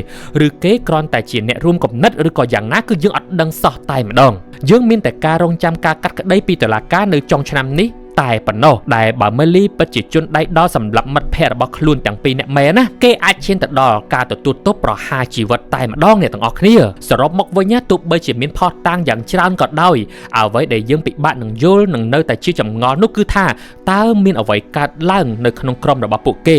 ឬគេគ្រាន់តែជាអ្នករួមគំនិតឬក៏យ៉ាងណាគឺយើងអត់ដឹងសោះតែម្ដងយើងមានតែការរងចាំការកាត់ក្តីពីតុលាការនៅចុងឆ្នាំនេះតែប៉ុណ្ណោះដែលបើមេលីពិតជាជនដៃដល់សម្រាប់មិត្តភ័ក្តិរបស់ខ្លួនទាំងពីរអ្នកមែនណាគេអាចឈានទៅដល់ការទទួលទោសប្រហារជីវិតតែម្ដងអ្នកទាំងអស់គ្នាសរុបមកវិញណាទោះបីជាមានភស្តុតាងយ៉ាងច្រើនក៏ដោយអ្វីដែលយើងពិបាកនឹងយល់និងនៅតែជាចម្ងល់នោះគឺថាតើមានអ្វីកើតឡើងនៅក្នុងក្រុមរបស់ពួកគេ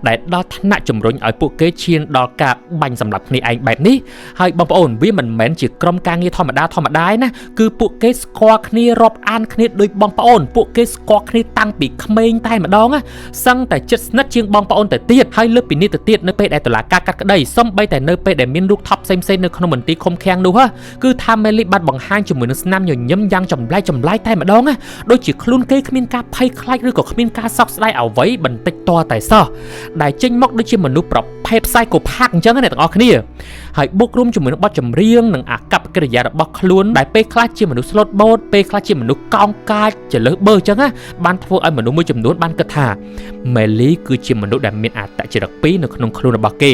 ដែលដល់ថ្នាក់ជំរុញឲ្យពួកគេឈានដល់ការបាញ់សម្លាប់គ្នាឯងបែបនេះហើយបងប្អូនវាមិនមែនជាក្រុមការងារធម្មតាធម្មតាឯណាគឺពួកគេស្គាល់គ្នារាប់អានគ្នាដូចបងប្អូនពួកគេស្គាល់គ្នាតាំងពីក្មេងតែម្ដងណាសឹងតែជិតស្និទ្ធជាងបងប្អូនទៅទៀតហើយលើសពីនេះទៅទៀតនៅពេលដែលតុលាការកាត់ក្តីសំបីតែនៅពេលដែលមានរូបថតផ្សេងៗនៅក្នុងមន្ទីរឃុំឃាំងនោះហ៎គឺថាមេលីបានបង្ហាញជាមួយនឹងស្នាមញញឹមយ៉ាងចម្លែកចម្លែកតែម្ដងណាដូចជាខ្លួនគេគ្មានការភ័យខ្លាចឬក៏គ្មានការសោកស្ដាយអ្វីបន្តិចតតែសោះដែលចេញមកដូចជាមនុស្សប្រភេទផ្សាយកូផាកអញ្ចឹងណាអ្នកទាំងអស់គ្នាហើយបូករួមជាមួយនឹងបទចម្រៀងនិងអាកប្បកិរិយារបស់ខ្លួនដែលពេលខ្លះជាមនុស្សស្លូតបូតពេលខ្លះជាមនុស្សកោងកាចចលើសបើអញ្ចឹងណាបានធ្វើឲ្យមនុស្សមួយចំនួនបានគិតថាមេលីគឺជាមនុស្សដែលមានអត្តចរិតពីរនៅក្នុងខ្លួនរបស់គេ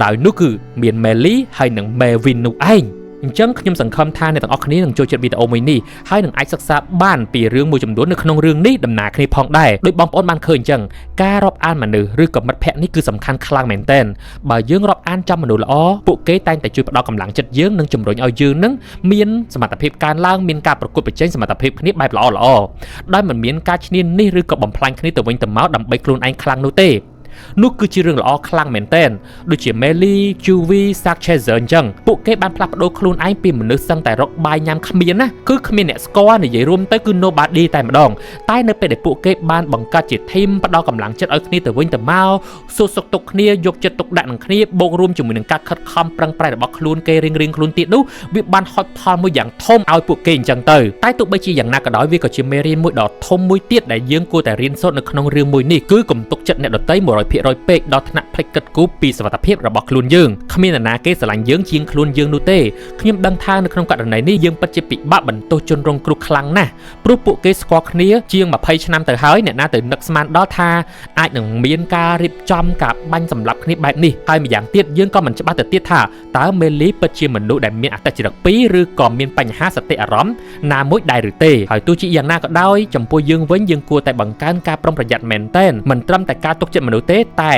ដោយនោះគឺមានមេលីហើយនិងមេវីននោះឯងអញ្ចឹងខ្ញុំសង្ឃឹមថាអ្នកទាំងអស់គ្នានឹងចូលចិត្តវីដេអូមួយនេះហើយនឹងអាចសិក្សាបានពីរឿងមួយចំនួននៅក្នុងរឿងនេះដំណើរគ្នាផងដែរដោយបងប្អូនបានឃើញអញ្ចឹងការរាប់អានមនុស្សឬក៏មិត្តភ័ក្តិនេះគឺសំខាន់ខ្លាំងមែនទែនបើយើងរាប់អានចំមនុស្សល្អពួកគេតែងតែជួយផ្ដល់កម្លាំងចិត្តយើងនិងជំរុញឲ្យយើងនឹងមានសមត្ថភាពកើនឡើងមានការប្រកួតប្រជែងសមត្ថភាពគ្នាបែបល្អៗដោយមិនមានការឈ្នានីសឬក៏បំផ្លាញគ្នាទៅវិញទៅមកដើម្បីខ្លួនឯងខ្លាំងនោះទេនោះគឺជារឿងល្អខ្លាំងមែនទែនដូចជា Melly, Juvi, Sackchaser អញ្ចឹងពួកគេបានផ្លាស់ប្ដូរខ្លួនឯងពីមនុស្សសឹងតែរកបាយញ៉ាំគ្មានណាគឺគ្មានអ្នកស្គាល់និយាយរួមទៅគឺ nobody តែម្ដងតែនៅពេលដែលពួកគេបានបង្កើតជា team ផ្ដល់កម្លាំងចិត្តឲ្យគ្នាទៅវិញទៅមកសួរសុខទុក្ខគ្នាយកចិត្តទុកដាក់នឹងគ្នាបូករួមជាមួយនឹងការខិតខំប្រឹងប្រែងរបស់ខ្លួនគេរៀងៗខ្លួនទៀតនោះវាបានហុចផលមួយយ៉ាងធំឲ្យពួកគេអញ្ចឹងទៅតែទោះបីជាយ៉ាងណាក៏ដោយវាក៏ជាមេរៀនមួយដ៏ធំមួយទៀតដែលយើងគួរតែរៀនសូត្រនៅក្នុងរឿងមួយនេះគឺកុំទុកចិត្តអ្នកដទៃ100%ពេកដល់ថ្នាក់ភ្លេចគិតគូរពីសុវត្ថិភាពរបស់ខ្លួនយើងគ្មាននរណាគេស្រឡាញ់យើងជាងខ្លួនយើងនោះទេខ្ញុំដឹងថានៅក្នុងករណីនេះយើងពិតជាពិបាកបន្ទោសជនរងគ្រោះខ្លាំងណាស់ព្រោះពួកគេស្គាល់គ្នាជាង20ឆ្នាំទៅហើយអ្នកណាទៅនឹកស្មានដល់ថាអាចនឹងមានការរៀបចំការបាញ់សម្លាប់គ្នាបែបនេះហើយម្យ៉ាងទៀតយើងក៏មិនច្បាស់ទៅទៀតថាតើមេលីពិតជាមនុស្សដែលមានអត្តចរិតពីរឬក៏មានបញ្ហាសតិអារម្មណ៍ណាមួយដែរឬទេហើយទោះជាយ៉ាងណាក៏ដោយចំពោះយើងវិញយើងគួរតែបង្កើនការប្រុងប្រយ័ត្នមែនទែនមិនត្រឹមតែការទុកចិត្តមនុស្សទេតែ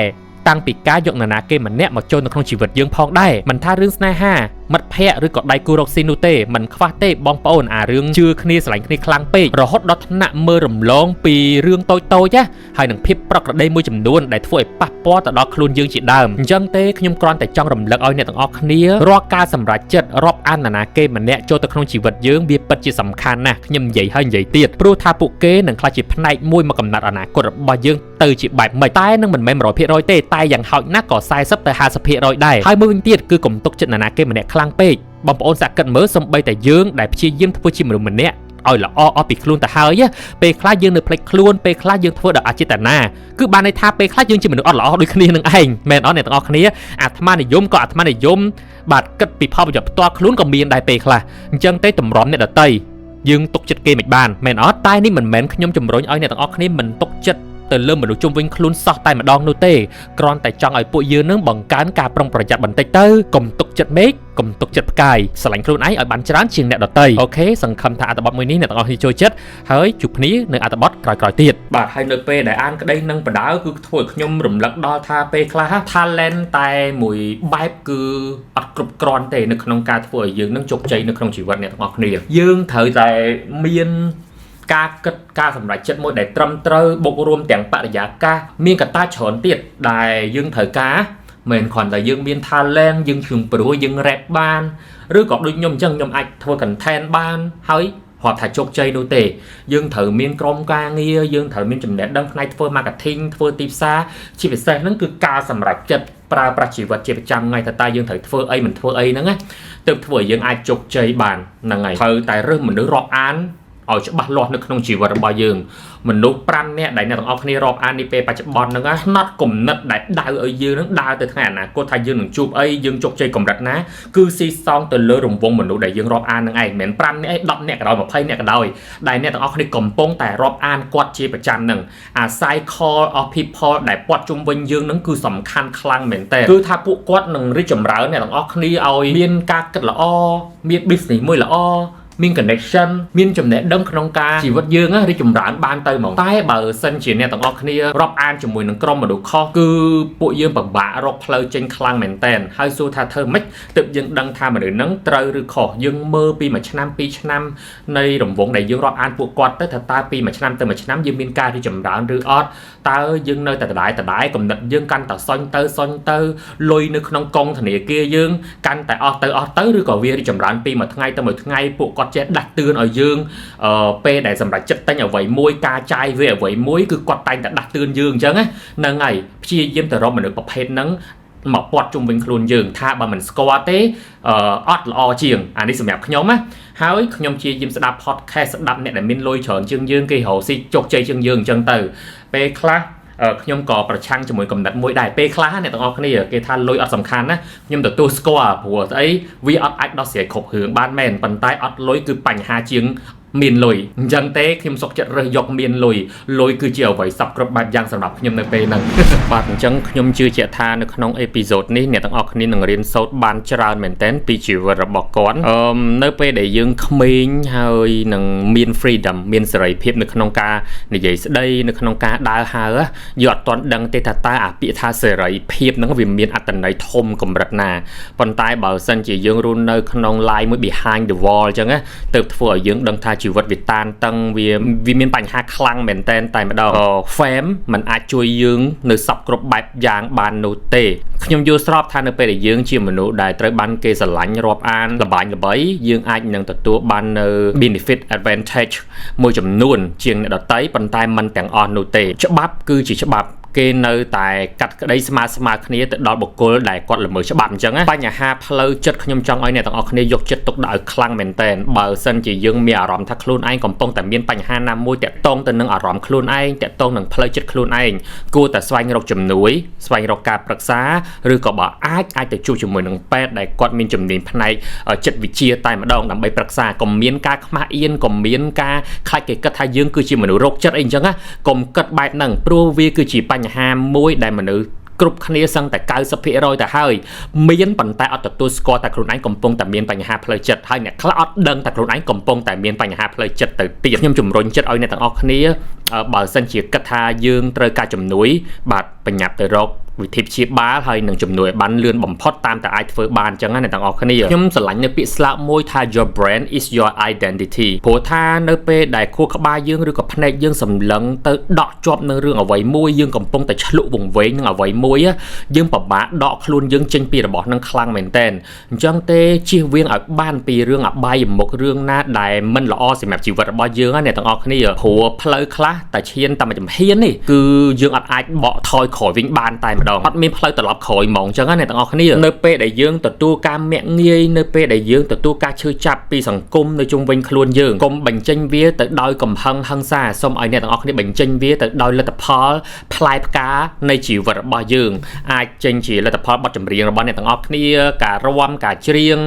តាំងពីការយកនរណាគេម្នាក់មកចូលនៅក្នុងជីវិតយើងផងដែរមិនថារឿងស្នេហាមិត្តភ័ក្តិឬក៏ដៃគូរកស៊ីនោះទេមិនខ្វះទេបងប្អូនអារឿងជឿគ្នាស្រឡាញ់គ្នាខ្លាំងពេករហូតដល់ថ្នាក់មើលរំលងពីរឿងតូចៗណាហើយនឹងភាពប្រក្រតីមួយចំនួនដែលធ្វើឲ្យប៉ះពាល់ទៅដល់ខ្លួនយើងជាដើមអញ្ចឹងទេខ្ញុំគ្រាន់តែចង់រំលឹកឲ្យអ្នកទាំងអស់គ្នារាល់ការសម្រេចចិត្តរាប់អាននរណាគេម្នាក់ចូលទៅក្នុងជីវិតយើងវាពិតជាសំខាន់ណាស់ខ្ញុំនិយាយហើយនិយាយទៀតព្រោះថាពួកគេនឹងក្លាយជាផ្នែកមួយមកកំណត់អនាគតរបស់យើងទៅជាបែបម៉េចតែនឹងមិនមែន100%ទេតែយ៉ាងហោចណាស់ក៏40ទៅ50%ដែរហើយមួយវិញទៀតគឺកុំទុកចិត្តនរណាគេម្នាក់ខ្លាំងពេកបងប្អូនសាកគិតមើលសំបីតែយើងដែលព្យាយាមធ្វើជាមនុស្សម្នាក់ឲ្យល្អអស់ពីខ្លួនទៅហើយពេលខ្លះយើងនៅភ្លេចខ្លួនពេលខ្លះយើងធ្វើដោយអចេតនាគឺបានន័យថាពេលខ្លះយើងជាមនុស្សអត់ល្អដូចគ្នានឹងឯងមែនអត់អ្នកទាំងអស់គ្នាអាត្មានិយមក៏អាត្មានិយមបាទគិតពីផលប្រយោជន៍ផ្ទាល់ខ្លួនក៏មានដែរពេលខ្លះអញ្ចឹងទេតម្រាំអ្នកដតីយើងទុកចិត្តគេមិនបានមែនអត់តែនេះមិនមែនខ្ញុំជំរុញឲ្យអ្នកទាំងអស់គ្នាមិនទុកចិត្តទៅលើមនុស្សជុំវិញខ្លួនសោះតែម្ដងនោះទេគ្រាន់តែចង់ឲ្យពួកយើងនឹងបង្កើនការប្រុងប្រយ័ត្នបន្តិចទៅកុំទុកចិត្តមេឃកុំទុកចិត្តផ្កាយស្រឡាញ់ខ្លួនឯងឲ្យបានច្រើនជាងអ្នកដទៃOK សង្ឃឹមថាអត្ថបទមួយនេះអ្នកទាំងអស់គ្នាចូលចិត្តហើយជួបគ្នានៅអត្ថបទក្រោយៗទៀតបាទហើយនៅពេលដែលអានក្តីនឹងបដៅគឺធ្វើឲ្យខ្ញុំរំលឹកដល់ថាពេលខ្លះ talent តែមួយបែបគឺអត់គ្រប់គ្រាន់ទេនៅក្នុងការធ្វើឲ្យយើងនឹងជោគជ័យនៅក្នុងជីវិតអ្នកទាំងអស់គ្នាយើងត្រូវតែមានការគិតការសម្រេចចិត្តមួយដែលត្រឹមត្រូវបូករួមទាំងបរិយាកាសមានកត្តាច្រើនទៀតដែលយើងត្រូវការមិនគ្រាន់តែយើងមាន talent យើងជឿងព្រោះយើង rap បានឬក៏ដូចខ្ញុំអញ្ចឹងខ្ញុំអាចធ្វើ content បានហើយរាប់ថាជោគជ័យនោះទេយើងត្រូវមានក្រុមការងារយើងត្រូវមានចំណេះដឹងផ្នែកធ្វើ marketing ធ្វើទីផ្សារជាពិសេសហ្នឹងគឺការសម្រេចចិត្តប្រើប្រាស់ជីវិតជាប្រចាំថ្ងៃថាតើយើងត្រូវធ្វើអីមិនធ្វើអីហ្នឹងណាទើបធ្វើឲ្យយើងអាចជោគជ័យបានហ្នឹងហើយត្រូវតែរើសមនុស្សរាប់អាន ឲ្យច្បាស់លាស់នៅក្នុងជីវិតរបស់យើងមនុស្ស5នាក់ដែលអ្នកទាំងអស់គ្នារាប់អាននេះពេលបច្ចុប្បន្នហ្នឹងណាផ្នត់គំនិតដែលដៅឲ្យយើងហ្នឹងដើរទៅថ្ងៃអនាគតថាយើងនឹងជួបអីយើងជោគជ័យកម្រិតណាគឺស៊ីសងទៅលើរង្វង់មនុស្សដែលយើងរាប់អានហ្នឹងឯងមិនមែន5នាក់ឯង10នាក់ក៏ដោយ20នាក់ក៏ដោយដែលអ្នកទាំងអស់គ្នាកំពុងតែរាប់អានគាត់ជាប្រចាំហ្នឹងអា cycle of people ដែលព័ទ្ធជុំវិញយើងហ្នឹងគឺសំខាន់ខ្លាំងមែនតើគឺថាពួកគាត់នឹងរីកចម្រើនអ្នកទាំងអស់គ្នាឲ្យមានការគិតល្អមាន business មួយល្អមាន connection មានចំណេះដឹងក្នុងការជីវិតយើងណារីកចម្រើនបានទៅហ្មងតែបើសិនជាអ្នកទាំងអស់គ្នារាប់អានជាមួយនឹងក្រុមមនុស្សខុសគឺពួកយើងពិបាករកផ្លូវចេញខ្លាំងមែនតែនហើយសួរថាធ្វើម៉េចទើបយើងដឹងថាមនុស្សហ្នឹងត្រូវឬខុសយើងមើលពីមួយឆ្នាំពីរឆ្នាំនៃរង្វង់ដែលយើងរាប់អានពួកគាត់ទៅថាតើពីមួយឆ្នាំទៅមួយឆ្នាំយើងមានការរីកចម្រើនឬអត់តើយើងនៅតែដដែលដដែលគំនិតយើងកាន់តែសុញទៅសុញទៅលុយនៅក្នុងកងធនាគារយើងកាន់តែអស់ទៅអស់ទៅឬក៏វារីកចម្រើនពីមួយថ្ងៃទៅមួយថ្ងៃពួកគាត់ចេះដាស់តឿនឲ្យយើងអឺពេលដែលសម្រេចចិត្តទិញអ្វីមួយការចាយវាអ្វីមួយគឺគាត់តែងតែដាស់តឿនយើងអញ្ចឹងណាហ្នឹងហើយព្យាយាមទៅរកមនុស្សប្រភេទហ្នឹងមកពាត់ជុំវិញខ្លួនយើងថាបើមិនស្គាល់ទេអឺអត់ល្អជាងអានេះសម្រាប់ខ្ញុំណាហើយខ្ញុំព្យាយាមស្ដាប់ podcast ស្ដាប់អ្នកដែលមានលុយច្រើនជាងយើងគេរកស៊ីជោគជ័យជាងយើងអញ្ចឹងទៅពេលខ្លះខ្ញុំក៏ប្រឆាំងជាមួយកំណត់មួយដែរពេលខ្លះអ្នកទាំងអស់គ្នាគេថាលុយអត់សំខាន់ណាខ្ញុំទទួលស្គាល់ព្រោះស្អីវាអត់អាចដោះស្រាយគ្រប់រឿងបានមែនប៉ុន្តែអត់លុយគឺបញ្ហាជាងមានលុយអញ្ចឹងទេខ្ញុំសុខចិត្តរើសយកមានលុយលុយគឺជាអ្វីសពគ្រប់បែបយ៉ាងសម្រាប់ខ្ញុំនៅពេលហ្នឹង បាទអញ្ចឹងខ្ញុំជឿជាក់ថានៅក្នុង episode នេះអ្នកទាំងអស់គ្នានឹងរៀនសូត្របានច្រើនមែនទែនពីជីវិតរបស់គាត់អឺនៅពេលដែលយើងក្មេងហើយនឹងមាន freedom មានសេរីភាពនៅក្នុងការនិយាយស្ដីនៅក្នុងការដើរហើរយើងអត់ទាន់ដឹងទេថាតើអាពាក្យថាសេរីភាពហ្នឹងវាមានអត្ថន័យធំកម្រិតណាប៉ុន្តែបើសិនជាយើងរស់នៅក្នុង line មួយ behind the wall អញ្ចឹងណាទើបធ្វើឲ្យយើងដឹងថាជីវិតវាតានតឹងវាវាមានបញ្ហាខ្លាំងមែនតែនតែម្ដង fame มันអាចជួយយើងនៅសពគ្រប់បែបយ៉ាងបាននោះទេខ្ញុំយល់ស្របថានៅពេលដែលយើងជាមនុស្សដែលត្រូវបានគេស្រឡាញ់រាប់អានល្បាញល្បីយើងអាចនឹងទទួលបាននៅ benefit advantage មួយចំនួនជាងអ្នកដទៃប៉ុន្តែមិនទាំងអស់នោះទេច្បាប់គឺជាច្បាប់គេនៅតែកាត់ក្តីស្មើស្មើគ្នាទៅដល់បុគ្គលដែលគាត់ល្មើសច្បាប់អញ្ចឹងណាបញ្ហាផ្លូវចិត្តខ្ញុំចង់ឲ្យអ្នកទាំងអស់គ្នាយកចិត្តទុកដាក់ឲ្យខ្លាំងមែនទែនបើសិនជាយើងមានអារម្មណ៍ថាខ្លួនឯងកំពុងតែមានបញ្ហាណាមួយតាក់ទងទៅនឹងអារម្មណ៍ខ្លួនឯងតាក់ទងនឹងផ្លូវចិត្តខ្លួនឯងគួរតែស្វែងរកជំនួយស្វែងរកការប្រឹក្សាឬក៏បើអាចអាចទៅជួបជាមួយនឹងពេទ្យដែលគាត់មានជំនាញផ្នែកចិត្តវិទ្យាតែម្ដងដើម្បីប្រឹក្សាកុំមានការខ្មាស់អៀនកុំមានការខ្លាចគេគិតថាយើងគឺជាមនុស្សរោគចិត្តអីអញ្ចឹងណាកុំគិតបែបហ្នឹងព្រោះវាគឺជាបញ្ហាមួយដែលមនុស្សគ្រប់គ្នាសឹងតែ90%ទៅហើយមានប៉ុន្តែអត់ទទួលស្គាល់តែខ្លួនឯងកំពុងតែមានបញ្ហាផ្លូវចិត្តហើយអ្នកខ្លះអត់ដឹងតែខ្លួនឯងកំពុងតែមានបញ្ហាផ្លូវចិត្តទៅទៀតខ្ញុំជំរុញចិត្តឲ្យអ្នកទាំងអស់គ្នាបើសិនជាគិតថាយើងត្រូវការជំនួយបាទបញ្ញាប់ទៅរកវិធីព្យាបាលហើយនឹងជំនួយឲ្យបានលឿនបំផុតតាមតែអាចធ្វើបានអញ្ចឹងណាអ្នកទាំងអស់គ្នាខ្ញុំស្រឡាញ់នៅពាក្យស្លោកមួយថា "Your brand is your identity" ព្រោះថានៅពេលដែលខួរក្បាលយើងឬក៏ភ្នែកយើងសម្លឹងទៅដក់ជាប់នឹងរឿងអ្វីមួយយើងកំពុងតែឆ្លក់វង្វេងនឹងអ្វីមួយយើងពិបាកដកខ្លួនយើងចេញពីរបស់នឹងខ្លាំងមែនតែនអញ្ចឹងទេជៀសវាងឲ្យបានពីរឿងអបាយមុខរឿងណាដែលមិនល្អសម្រាប់ជីវិតរបស់យើងណាអ្នកទាំងអស់គ្នាព្រោះផ្លូវខ្លះតែឈានតែមួយចំហៀននេះគឺយើងអត់អាចបកថយក្រោយវិញបានតែម្ដងអត់មានផ្លូវត្រឡប់ក្រោយហ្មងអញ្ចឹងណាអ្នកទាំងអស់គ្នានៅពេលដែលយើងទទួលការមាក់ងាយនៅពេលដែលយើងទទួលការឈឺចាប់ពីសង្គមនៅជុំវិញខ្លួនយើងកុំបញ្ចេញវាទៅដោយកំហឹងហឹង្សាសូមឲ្យអ្នកទាំងអស់គ្នាបញ្ចេញវាទៅដោយលទ្ធផលផ្លែផ្កានៃជីវិតរបស់យើងអាចចេញជាលទ្ធផលបទចម្រៀងរបស់អ្នកទាំងអស់គ្នាការរាំការច្រៀង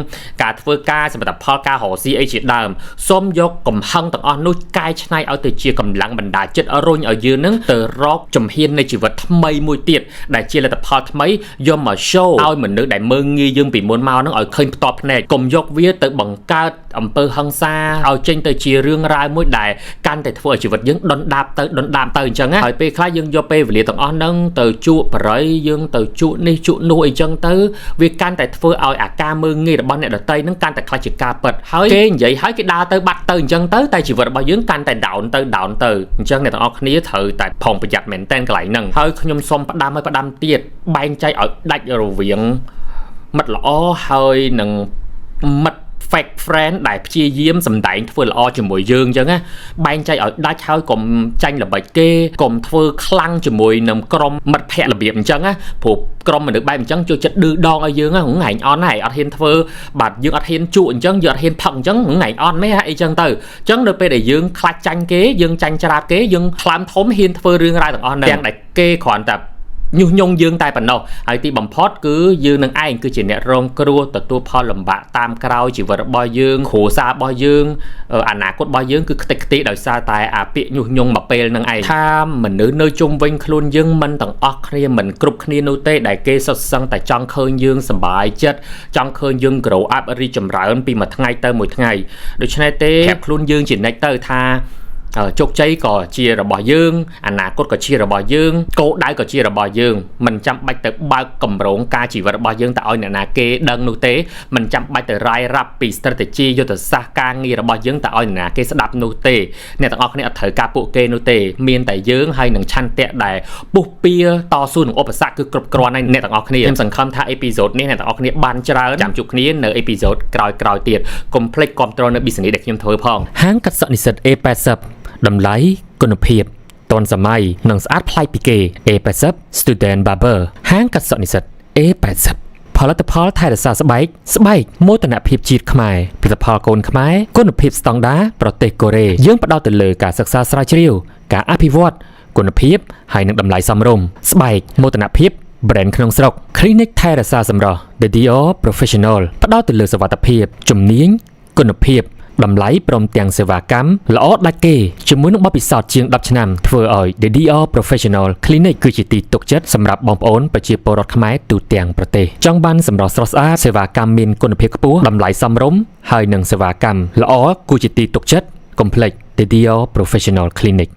ការធ្វើការសមិទ្ធផលការរកស៊ីអីជាដើមសូមយកកំហឹងទាំងអស់នោះកែច្នៃឲ្យទៅជាកម្លាំងបណ្ដាចិត្តរុញឲ្យយើងនឹងទៅរកជំហាននៃជីវិតថ្មីមួយទៀតដែលជាលទ្ធផលថ្មីយកមក show ឲ្យមនុស្សដែលមើលងាយយើងពីមុនមកហ្នឹងឲ្យឃើញផ្ទាល់ភ្នែកកុំយកវាទៅបង្កើតអំពើហិង្សាឲ្យចេញទៅជារឿងរ៉ាវមួយដែលកាន់តែធ្វើឲ្យជីវិតយើងដុនដាបទៅដុនដាបទៅអញ្ចឹងណាហើយពេលខ្លះយើងយកពេលវេលាទាំងអស់ហ្នឹងទៅជក់បរិយយើងទៅជក់នេះជក់នោះអីចឹងទៅវាកាន់តែធ្វើឲ្យអាការមើលងាយរបស់អ្នកដទៃហ្នឹងកាន់តែខ្លាចជាការពិតហើយគេនិយាយហើយគេដើរទៅបាត់ទៅអញ្ចឹងទៅតែជីវិតរបស់យើងកាន់តែ down ទៅ down ទៅអញ្ចឹងអ្នកទាំងអស់គ្នាត្រូវតែប្រុងប្រយ័ត្នមែនតើកន្លែងហ្នឹងហើយខ្ញុំសូមផ្ដាំឲ្យផ្ដាំទៀតបែងចែកឲ្យដាច់រវាងមិត្តល្អហើយនឹងមិត្ត Fake friend ដែលព្យាយាមសម្ដែងធ្វើល្អជាមួយយើងអញ្ចឹងណាបែងចែកឲ្យដាច់ហើយកុំចាញ់ល្បិចគេកុំធ្វើខ្លាំងជាមួយនឹងក្រុមមិត្តភ័ក្តិរបៀបអញ្ចឹងណាព្រោះក្រុមមនុស្សបែបអញ្ចឹងចូលចិត្តឌឺដងឲ្យយើងហ្នឹងថ្ងៃអន់ហើយអត់ហ៊ានធ្វើបាទយើងអត់ហ៊ានជក់អញ្ចឹងយើងអត់ហ៊ានផឹកអញ្ចឹងថ្ងៃអន់មែនហ่ะអីចឹងទៅអញ្ចឹងនៅពេលដែលយើងខ្លាចចាញ់គេយើងចាញ់ច្រាបគេយើងខ្លាំធំហ៊ានធ្វើរឿងរ៉ាវទាំងអស់ហ្នឹងទាំងដែលគេគ្រាន់តែញុះញង់យើងតែប៉ុណ្ណោះហើយទីបំផុតគឺយើងនឹងឯងគឺជាអ្នករងគ្រោះទទួលផលលំបាកតាមក្រោយជីវិតរបស់យើងគ្រួសាររបស់យើងអនាគតរបស់យើងគឺខ្ទេចខ្ទីដោយសារតែអាពាក្យញុះញង់មកពេលនឹងឯងថាមនុស្សនៅជុំវិញខ្លួនយើងមិនទាំងអស់គ្នាមិនគ្រប់គ្នានោះទេដែលគេសុទ្ធសឹងតែចង់ឃើញយើងសប្បាយចិត្តចង់ឃើញយើង grow up រីកចម្រើនពីមួយថ្ងៃទៅមួយថ្ងៃដូច្នេះទេប្រាប់ខ្លួនយើងជានិច្ចទៅថាជោគជ័យក៏ជារបស់យើងអនាគតក៏ជារបស់យើងគោលដៅក៏ជារបស់យើងមិនចាំបាច់ទៅបើកកម្រងការជីវិតរបស់យើងទៅឲ្យអ្នកណាគេដឹងនោះទេមិនចាំបាច់ទៅរាយរាប់ពី strategy យុទ្ធសាស្ត្រការងាររបស់យើងទៅឲ្យអ្នកណាគេស្ដាប់នោះទេអ្នកទាំងអស់គ្នាអត់ត្រូវការពួកគេនោះទេមានតែយើងហើយនឹងឆន្ទៈដែលពុះពៀតស៊ូនឹងឧបសគ្គគឺគ្រប់គ្រាន់ហើយអ្នកទាំងអស់គ្នាខ្ញុំសង្ឃឹមថា episode នេះអ្នកទាំងអស់គ្នាបានច្រើនចាំជួបគ្នានៅ episode ក្រោយៗទៀតកុំភ្លេចគាំទ្រនៅ business ដែលខ្ញុំធ្វើផងហាងកាត់សក់និស្សិត A80 តម្លៃគុណភាពទាន់សម័យនិងស្អាតប្លែកពីគេ A80 Student Barber ហាងកាត់សក់និស្សិត A80 ផលិតផលថែរក្សាស្បែកស្បែកមោទនភាពជាតិខ្មែរផលិតផលកូនខ្មែរគុណភាពស្តង់ដារប្រទេសកូរ៉េយើងផ្ដោតទៅលើការសិក្សាស្រាវជ្រាវការអភិវឌ្ឍគុណភាពហើយនិងតម្លៃសមរម្យស្បែកមោទនភាព brand ក្នុងស្រុក Clinic ថែរក្សាសម្រស់ The Dior Professional ផ្ដោតទៅលើសុវត្ថិភាពជំនាញគុណភាពតម្លៃព្រមទាំងសេវាកម្មល្អដាច់គេជាមួយនឹងបទពិសោធន៍ជាង10ឆ្នាំធ្វើឲ្យ The Dior Professional Clinic គឺជាទីទុកចិត្តសម្រាប់បងប្អូនប្រជាពលរដ្ឋខ្មែរទូទាំងប្រទេសចង់បានសម្រស់ស្រស់ស្អាតសេវាកម្មមានគុណភាពខ្ពស់តម្លៃសមរម្យហើយនិងសេវាកម្មល្អគួរជាទីទុកចិត្តកុំភ្លេច The Dior Professional Clinic។